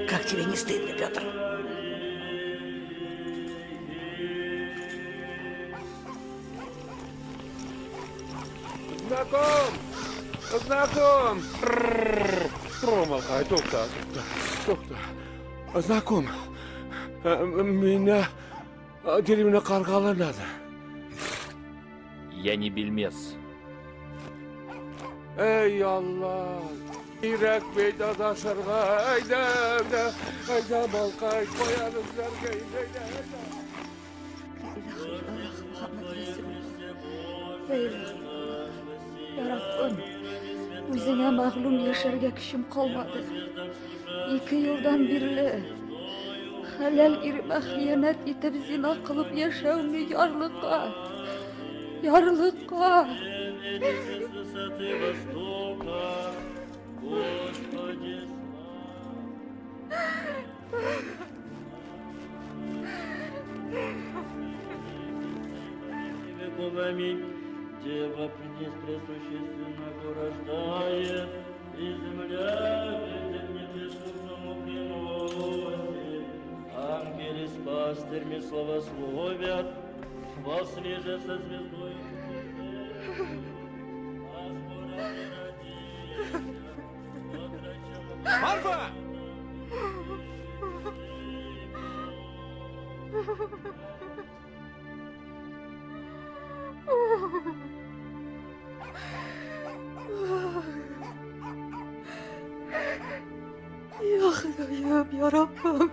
Как тебе не стыдно, Петр? Знаком! Знаком! Промолкай, тукта, тукта, тукта. Знаком. Меня деревня Каргала надо. Я не бельмес. Эй, Алла! Ирәк бит адашырга, әйдә, әйдә, әйдә, балкай, куярызларга, әйдә, әйдә. Я Раббым, үзеңә мәгълүм яшәргә көчем калмады. 2 елдан бирле хәләл иремә хыянәт итеп зина кылып яшәүне ярлыка. Ярлыка. Дева птиц пресущественного рождает, и земля ветер неприступному приносит. Ангели с пастырьми славословят, волсы же со звездой. Марфа! Я Ходаем, я Раббым.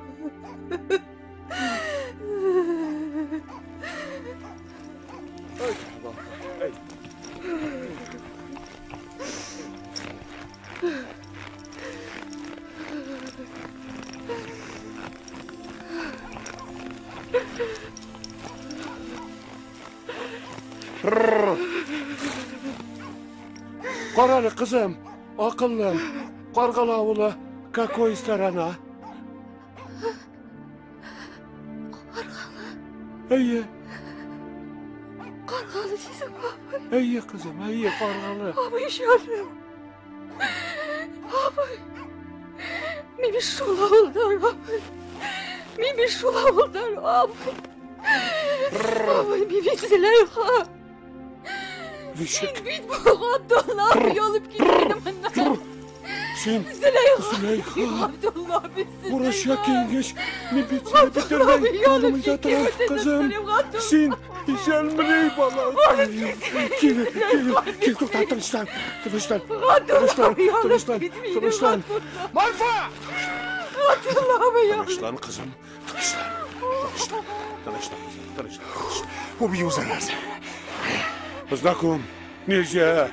Карале, кызым, акыллым, Каргалы авылы какой сторона? Каргалы? Әйе. Каргалы дисең, абый? Әйе, кызым, әйе, Каргалы. Абый, җаным. Абый. Мин бит шул авылдан, абый. Мин бит шул авылдан, абый. Абый, мин бит Зөләйха. Ничек? Син бит бу Габдулла абый алып киткән моннан. Син Зөләйха. Габдулла абый, Урысча киенгәч, мин бит сине бөтенләй танымый да торам, кызым. Син исәнмени, балам? Кил, кил, кил, тукта, тынычлан, тынычлан, тынычлан, тынычлан, тынычлан. Марфа! Габдулла абый. Тынычлан, кызым, тынычлан, тынычлан, тынычлан, тынычлан. Убью, зараза. Знаком, нельзя.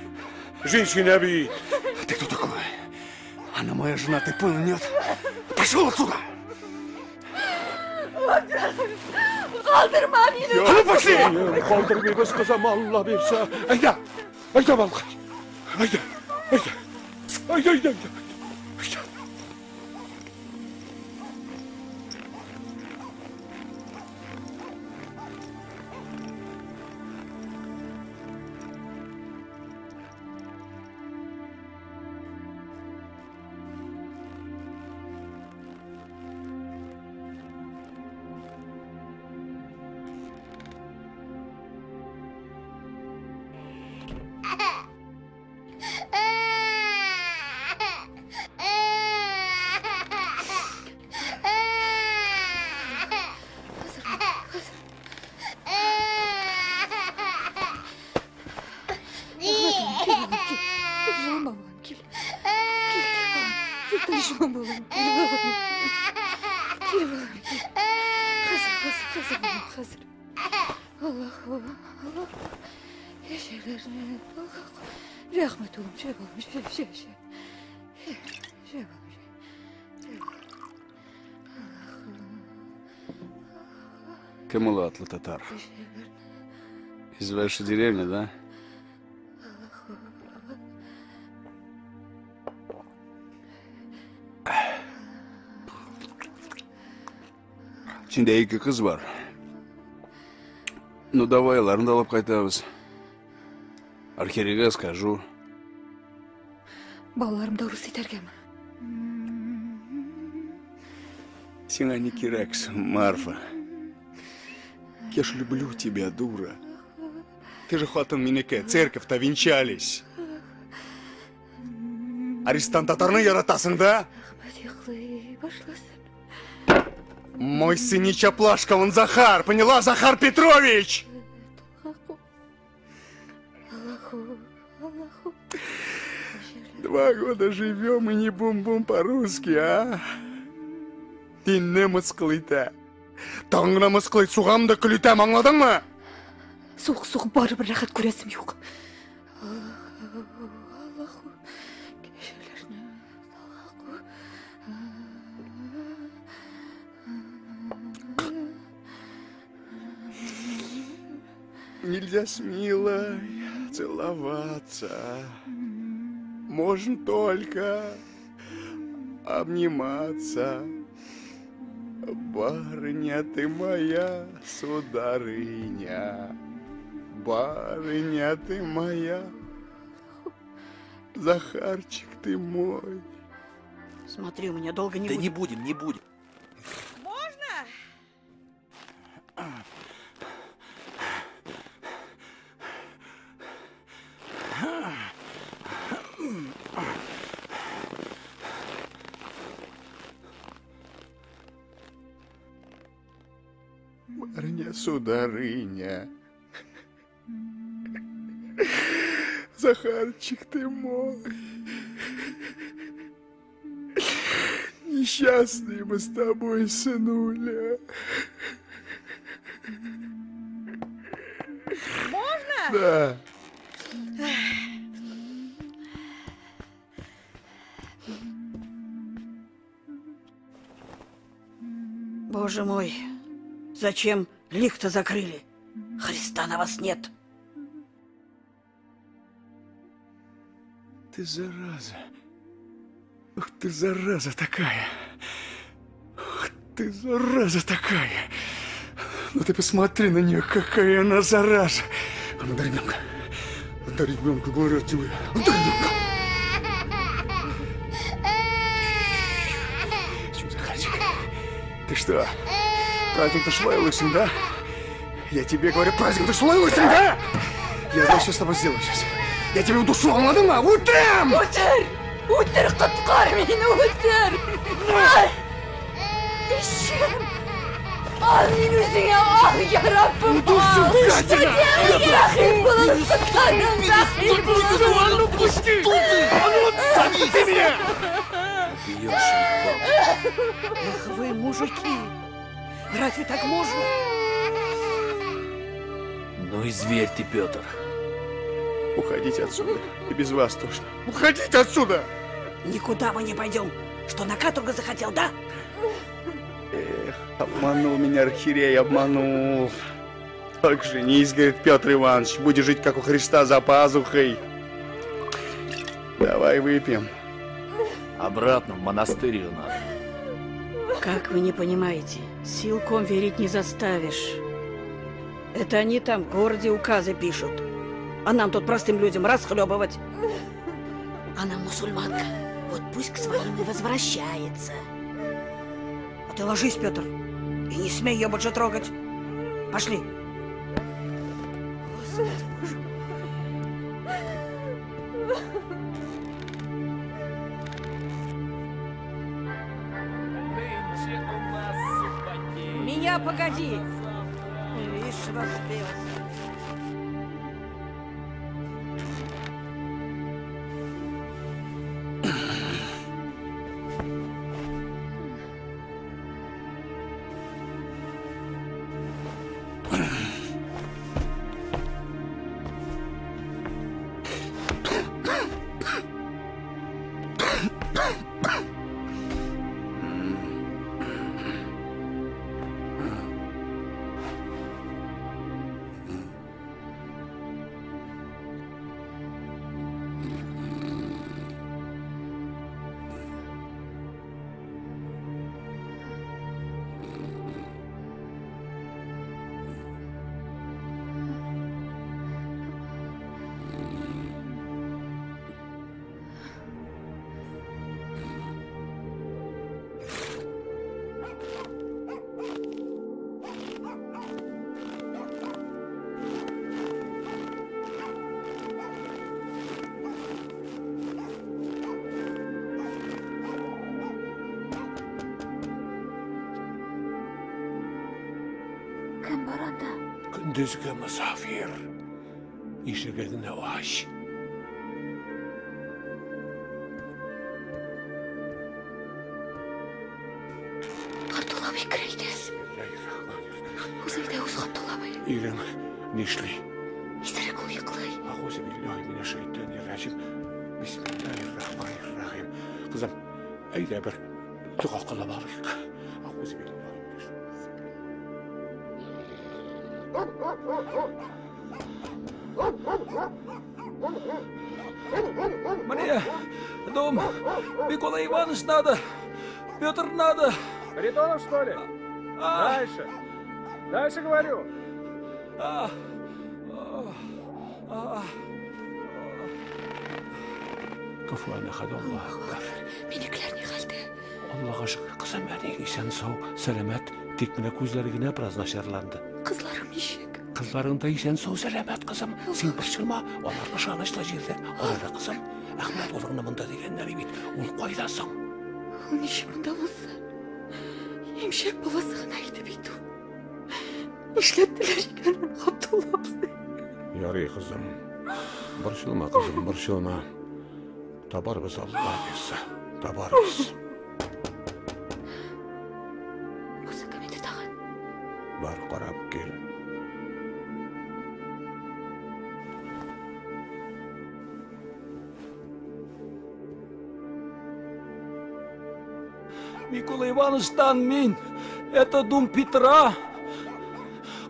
Женщина бить. Ты кто такой? Она моя жена, ты понял, нет? Пошел отсюда! Калдырма мине! А ну пошли! Калдырмыйбыз, кызым, Алла бирсә. Әйдә, әйдә, балкай. Әйдә, әйдә. Әйдә, әйдә, әйдә. Кем ул атлы татар? Из вашей деревни, да? Içinde ике кыз бар. Ну давай, аларны да алып кайтабыз. Архиерейга скажу. Балаларымды урыс итәргәме? Сиңа не кирәк, Марфа. Я ж люблю тебя, дура. Ты же хатын минеке, церковь-то венчались. Арестант татарны яратасың, да? Мой сын не чаплашка, он Захар, поняла? Захар Петрович! 2 года живем и не бум-бум по-русски, а? Динне мыскыл итә. Таңына мыскыл ит, сугам да көл итәм, аңладыңмы? Сук-сук барыбер рәхәт күрәсем юк. Нельзя с милой целоваться. Можно только обниматься. Барыня ты моя, сударыня. Барыня ты моя. Захарчик ты мой. Смотри, у меня долго не Да будет. не будем, не будем. Можно? Барыня, сударыня, Захарчик ты мой, несчастные мы с тобой, сынуля. Можно? Да. Боже мой, зачем лифт-то закрыли? Христа на вас нет. Ты зараза. Ух ты, зараза такая. Ух ты, зараза такая. Ну ты посмотри на нее, какая она зараза. А ну дай ребенка. Дай ребенка, говорю тебе. Дай ребенка. Чё, Захарчик, ты что? Праздник-то шла и лысым, да? Я тебе говорю, праздник-то шла и лысым, да? Я знаю, что с тобой сделаю сейчас. Я тебе удушу, аңладыңмы? Үтерәм! Үтер! Үтер, коткар мине, үтер! Ишем! Ал мине үзеңә, ал, я Раббым, ал! Удушу, гадина! Рәхим булын, коткарың, рәхим булын! А ну пусти! А ну отстань ты меня! Эх вы, мужики! Разве так можно? Ну и зверь ты, Петр. Уходите отсюда. И без вас тоже. Уходите отсюда! Никуда мы не пойдем. Что, на каторгу захотел, да? Эх, обманул меня архиерей, обманул. Только женись, говорит Петр Иванович, будешь жить, как у Христа, за пазухой. Давай выпьем. Обратно в монастырь ее надо. Как вы не понимаете, силком верить не заставишь. Это они там в городе указы пишут. А нам тут простым людям расхлебывать. Она мусульманка. Вот пусть к своим и возвращается. А ты ложись, Петр, и не смей ее больше трогать. Пошли. Господи, боже мой. Меня погоди! Видишь, распелся. Кем бар анда? Көндезге мосафир. Ишегеңне ач. Габдулла абый, кер әйдә. Үз әйдә, үз Габдулла абый. Ирең нишли? Исерек ул йоклый. Әгъузу биллаһи минәш-шайтанир-раҗим. Бисмиллаһир-рахманир-рахим. Кызым, әйдә бер дога кылып алыйк. Әгъузу биллаһи. Мне дом Микола Иванович надо, Петр надо. Харитонов, что ли? Дальше. Дальше говорю. Кафуан әхәд, Аллаһу әкбәр. Минекеләр ни хәлдә? Аллага шөкер, кызым, әниең исән-сау, сәламәт. Тик менә күзләре генә бераз начарланды. Кызларым ничек? Кызларың да исән-сау, сәламәт, кызым. Син борчылма, алар ышанычлы җирдә. Алар, кызым, Әхмәт улыңны монда дигәннәр бит. Ул кайда соң? Ул ничек монда булсын? Имчәк баласы гына иде бит ул. Нишләттеләр икән аны, Габдулла абзый? Ярый, кызым. Борчылма, кызым, борчылма. Табарбыз, Алла бирсә. Табарбыз. Бусы кем иде тагын? Бар, карап кил. Микола Ивановичтан мин. Это дом Петра.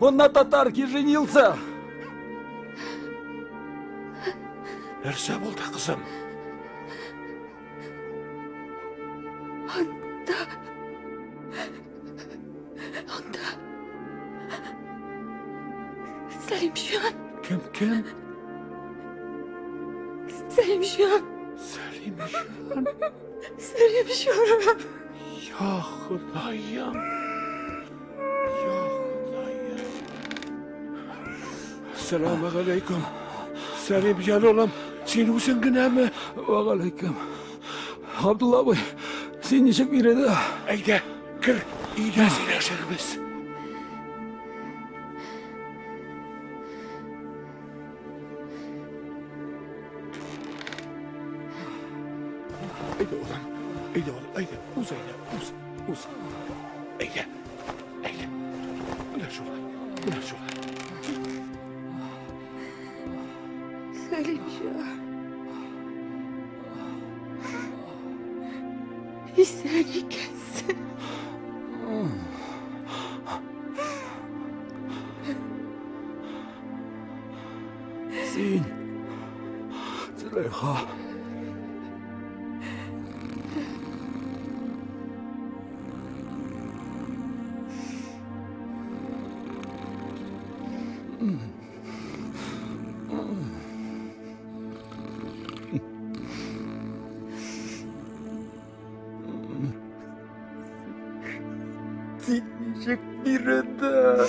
Он на татарке женился. Нәрсә булды, кызым? Анда. Анда. Сәлимҗан. Кем, кем? Сәлимҗан. Сәлимҗан. Сәлимҗан. Я Ходаем. Я Ходаем. Әссәламү галәйкүм. Сәлимҗан улым, син үзең генәме? Вәгаләйкүм. Габдулла абый, син ничек биредә? Әйдә, кер, өйдә сөйләшербез. Әйдә, улым, әйдә, улым, әйдә, уз, әйдә, уз, уз. Әйдә, әйдә. Менә шулай, менә шулай. Сәлимҗан. Исән икәнсең. Син, Зөләйха. Син ничек биредә?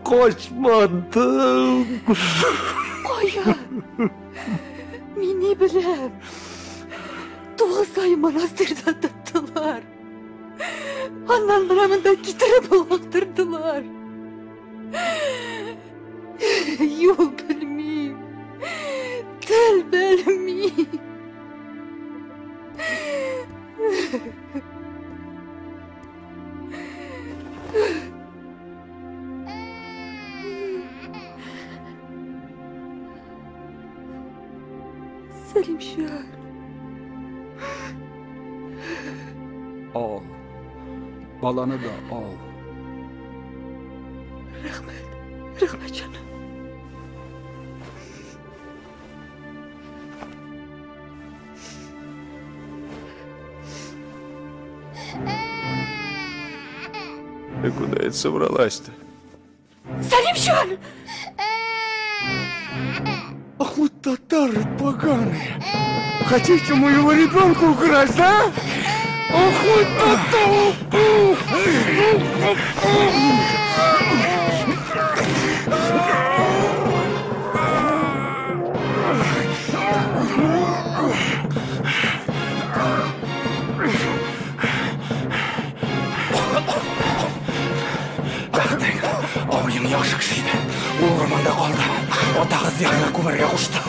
качмадың? Кая? Мин ни беләм? 9 ай монастырьда тоттылар. Аннан менә монда китереп олактырдылар. Юл белмим. Тел белмим. Сәлимҗан. Ал. Баланы да ал. Рәхмәт. Рәхмәт, җаным. Ты куда это собралась-то? Сәлимҗан! Ах вы татары поганые! Хотите моего ребенка украсть, да? Ах вы татары! Бәхтең, абыең яхшы кеше иде. Ул урманда калды. Атагыз янына күмәргә кушты.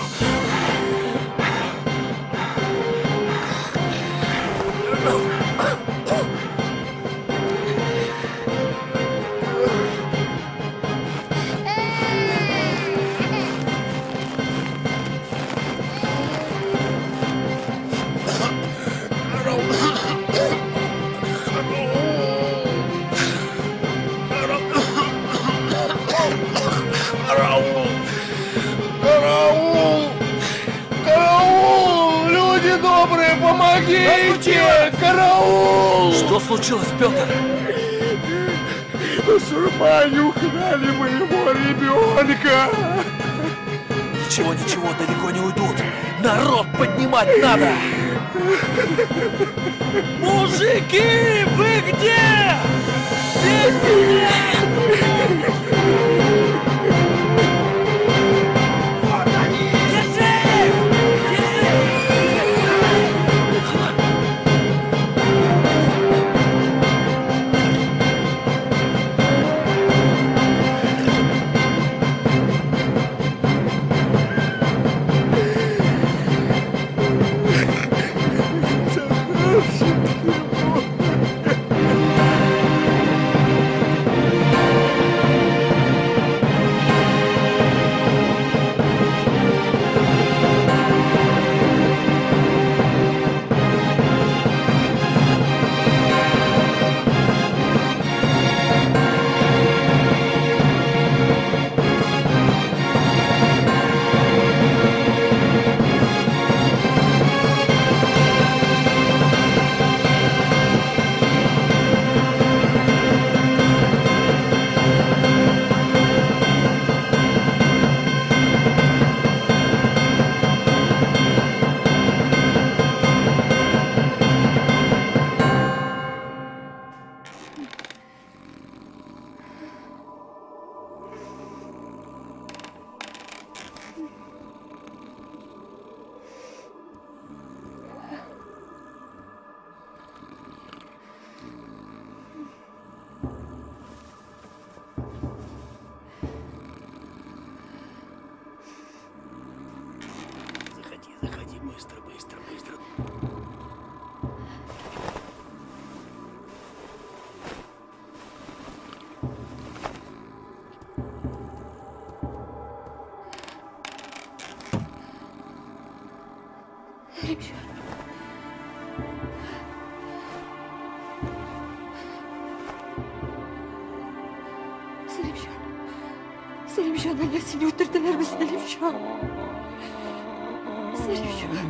Караул! Караул! Караул! Люди добрые, помогите! Караул! Что случилось, Петр? Мусульмане украли моего ребенка! Ничего, ничего, далеко не уйдут. Народ поднимать надо! Мужики, вы где? Все сюда! Заходи, быстро, быстро, быстро. Сәлимҗан. Сәлимҗан. Сәлимҗан, әллә сине үтерделәрме, Сәлимҗан? Сәлимҗан.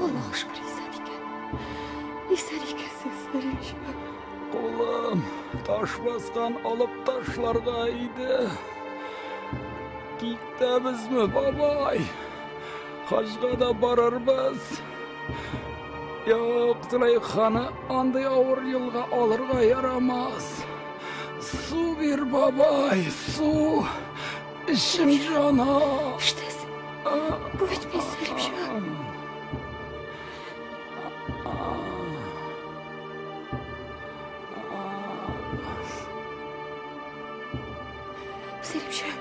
Аллага шөкер, исән икән. Исән икәнсең, Сәлимҗан. Кулым таш баскан алып ташларга иде. Китәбезме, бабай? Хаҗга да барырбыз. Юк, Зөләйханы андый авыр юлга алырга ярамас. Су бир, бабай, су. Эчем җана. Ишетәсең? Бу бит мин, Сәлимҗан. Сәлимҗан!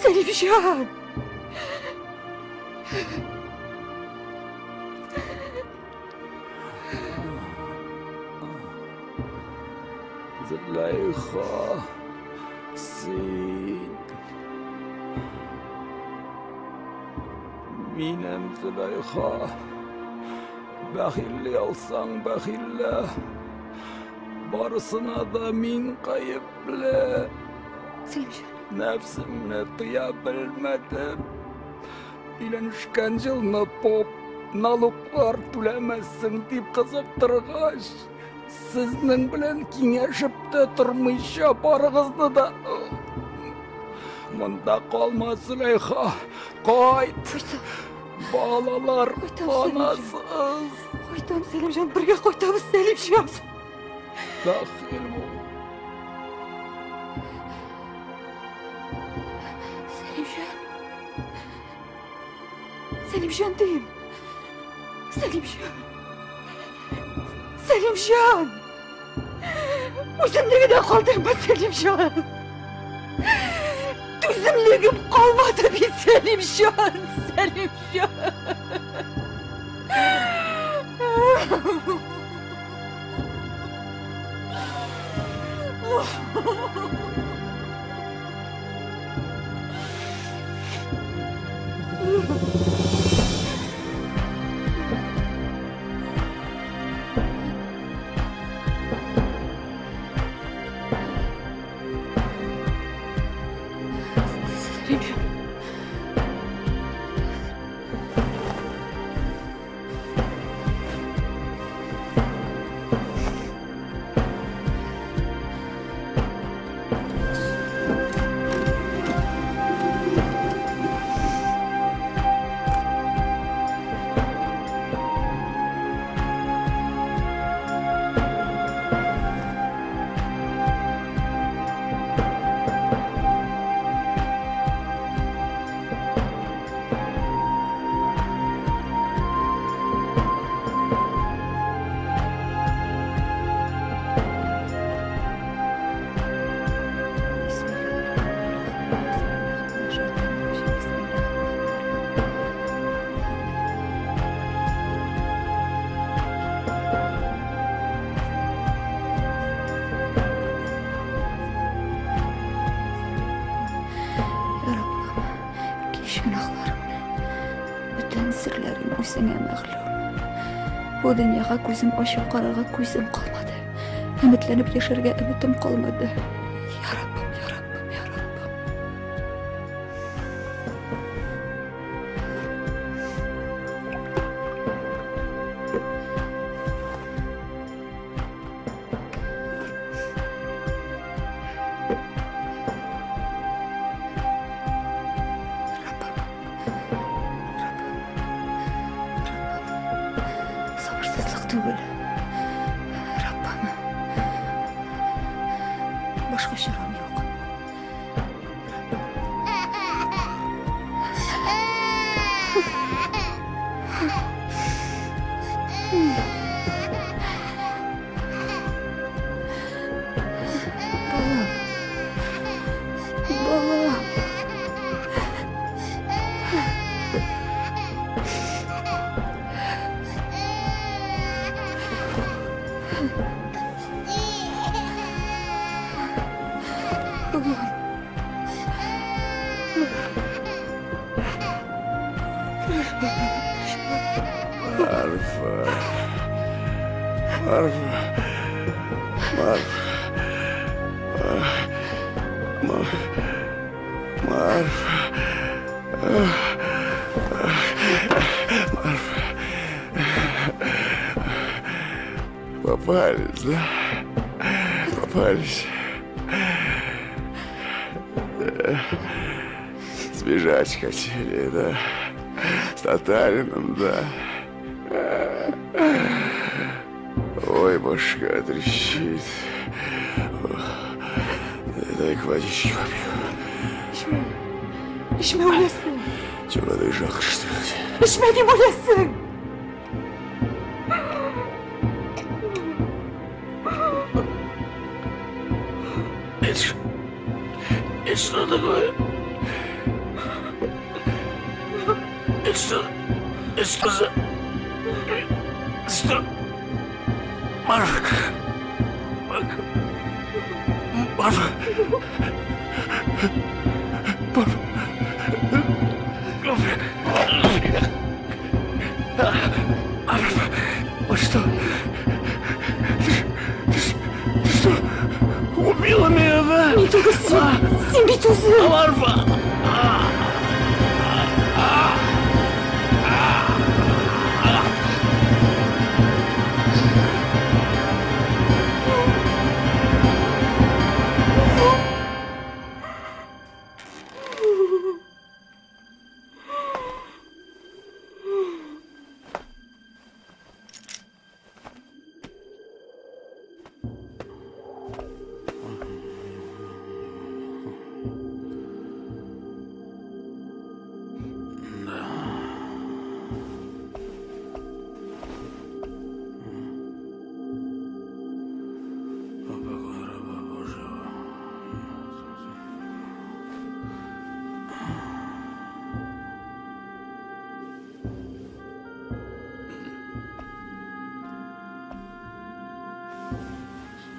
Сәлимҗан! Зөләйха, син. Минем Зөләйха. Бәхилли алсаң, бәхиллә. Барысына да мин гаепле. Сәлимҗан. Нәфсемне тыя белмәдем. Өйләнешкән елны поп налоглар түләмәссең дип кызыктыргач, сезнең белән киңәшеп тә тормыйча барыгызны да монда калма, Зөләйха, кайт. Балалар анасыз. Кайтам, Сәлимҗан, бергә кайтабыз, Сәлимҗан. Бәхил бул. Сәлимҗан. Сәлимҗан дим. Сәлимҗан. Сәлимҗан! Үземне генә калдырма, Сәлимҗан. Түземлегем калмады бит, Сәлимҗан, Сәлимҗан. Сәлимҗан. Раббым, кич гөнаһларымны, бөтен серләрем үзеңә мәгълүм. Бу дөньяга күзем ачып карарга күзем калмады. Өметләнеп яшәргә өметем калмады. Я Раббым, я Раббым, я Раббым. Сабырсызлык түгел. Раббым. Башка чарам юк. Балам. Балам. Балам. Марфа. Марфа. Марфа. Марфа. Марфа. Попались, да? Попались. Да. Сбежать хотели, да? С татарином, да? Ой, башка трещит. Дай-ка водички попью. Эчмә. Эчмә, үләсең. Тебе воды жалко, что ли? Эчмә дим, үләсең. Это что такое? Это что? Это что за... Что? Марфа! Марфа! Марфа! Марфа! Вот что? Ты что? Убила меня, да? Ни түгел син. Син бит үзең. Марфа!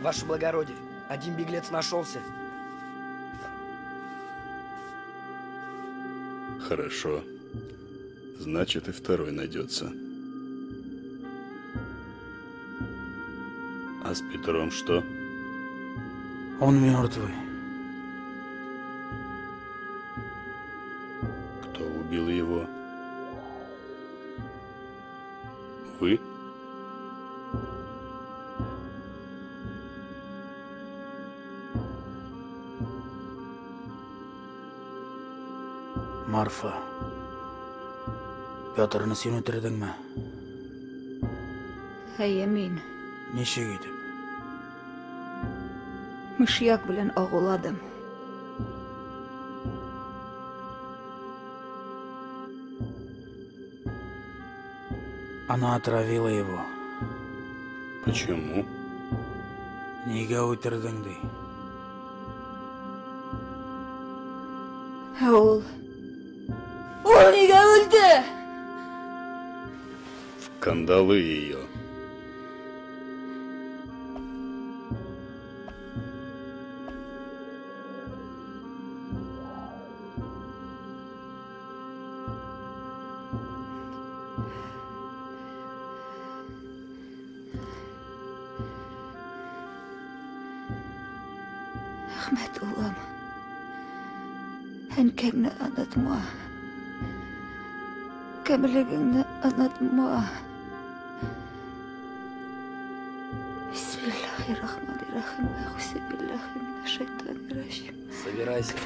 Ваше благородие, один беглец нашелся. Хорошо. Значит, и второй найдется. А с Петром что? Он мертвый. Кто убил его? Вы? Марфа, Петрны син үтердеңме? Әйе, мин. Ничек итеп? Мышьяк белән агуладым. Она отравила его. Почему? Нигә үтердең ди? Ә ул... Ул нигә үлде? В кандалы ее. Әхмәт улым, әнкәңне онытма. Кемлегеңне онытма. Бисмиллахи-рахмани-рахим. Әгъүзу биллахи минәш-шайтани-раҗим. Собирайся.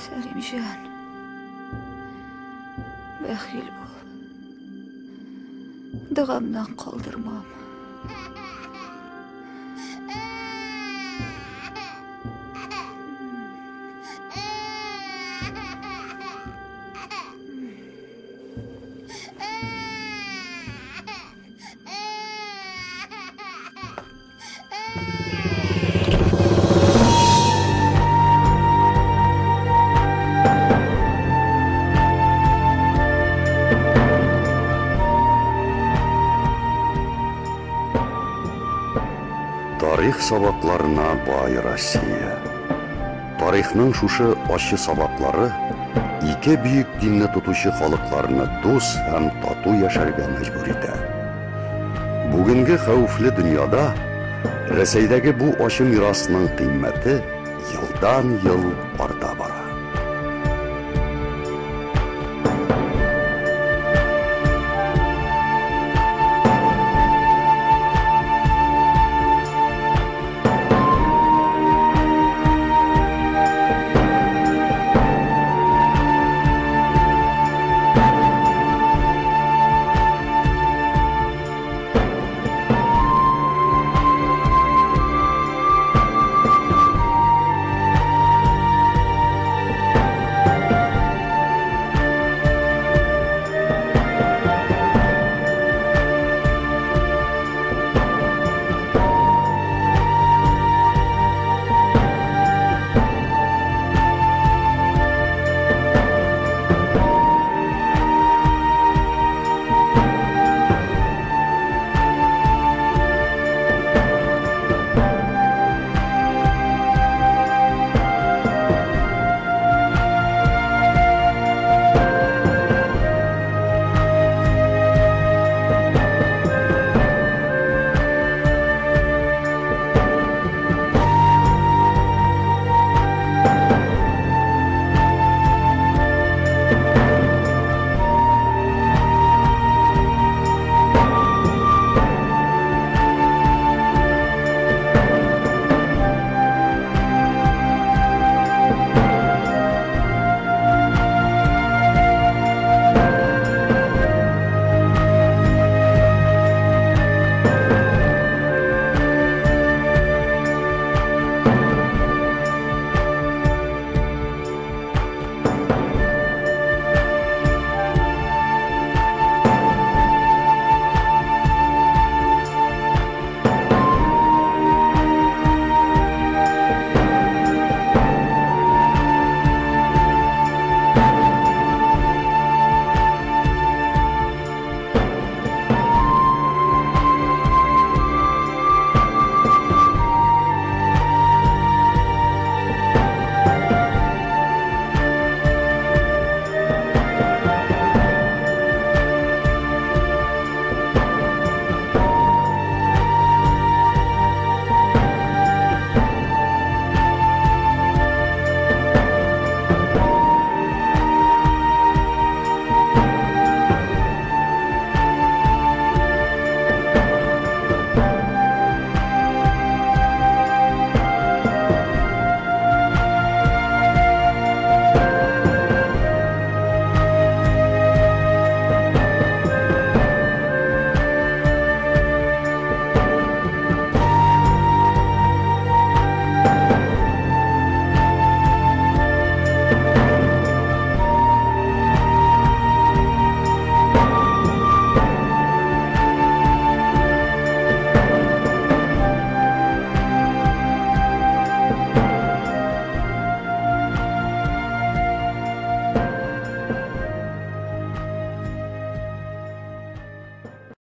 Сәлимҗан, бәхил бул. Догамнан калдырмам. Тарих сабакларына бай Россия. Тарихның шушы ачы сабаклары ике бөек динне тотучы халыкларны дус һәм тату яшәргә мәҗбүр итә. Бүгенге хәвефле дөньяда Рәсәйдәге бу ачы мирасның кыйммәте елдан-ел арта.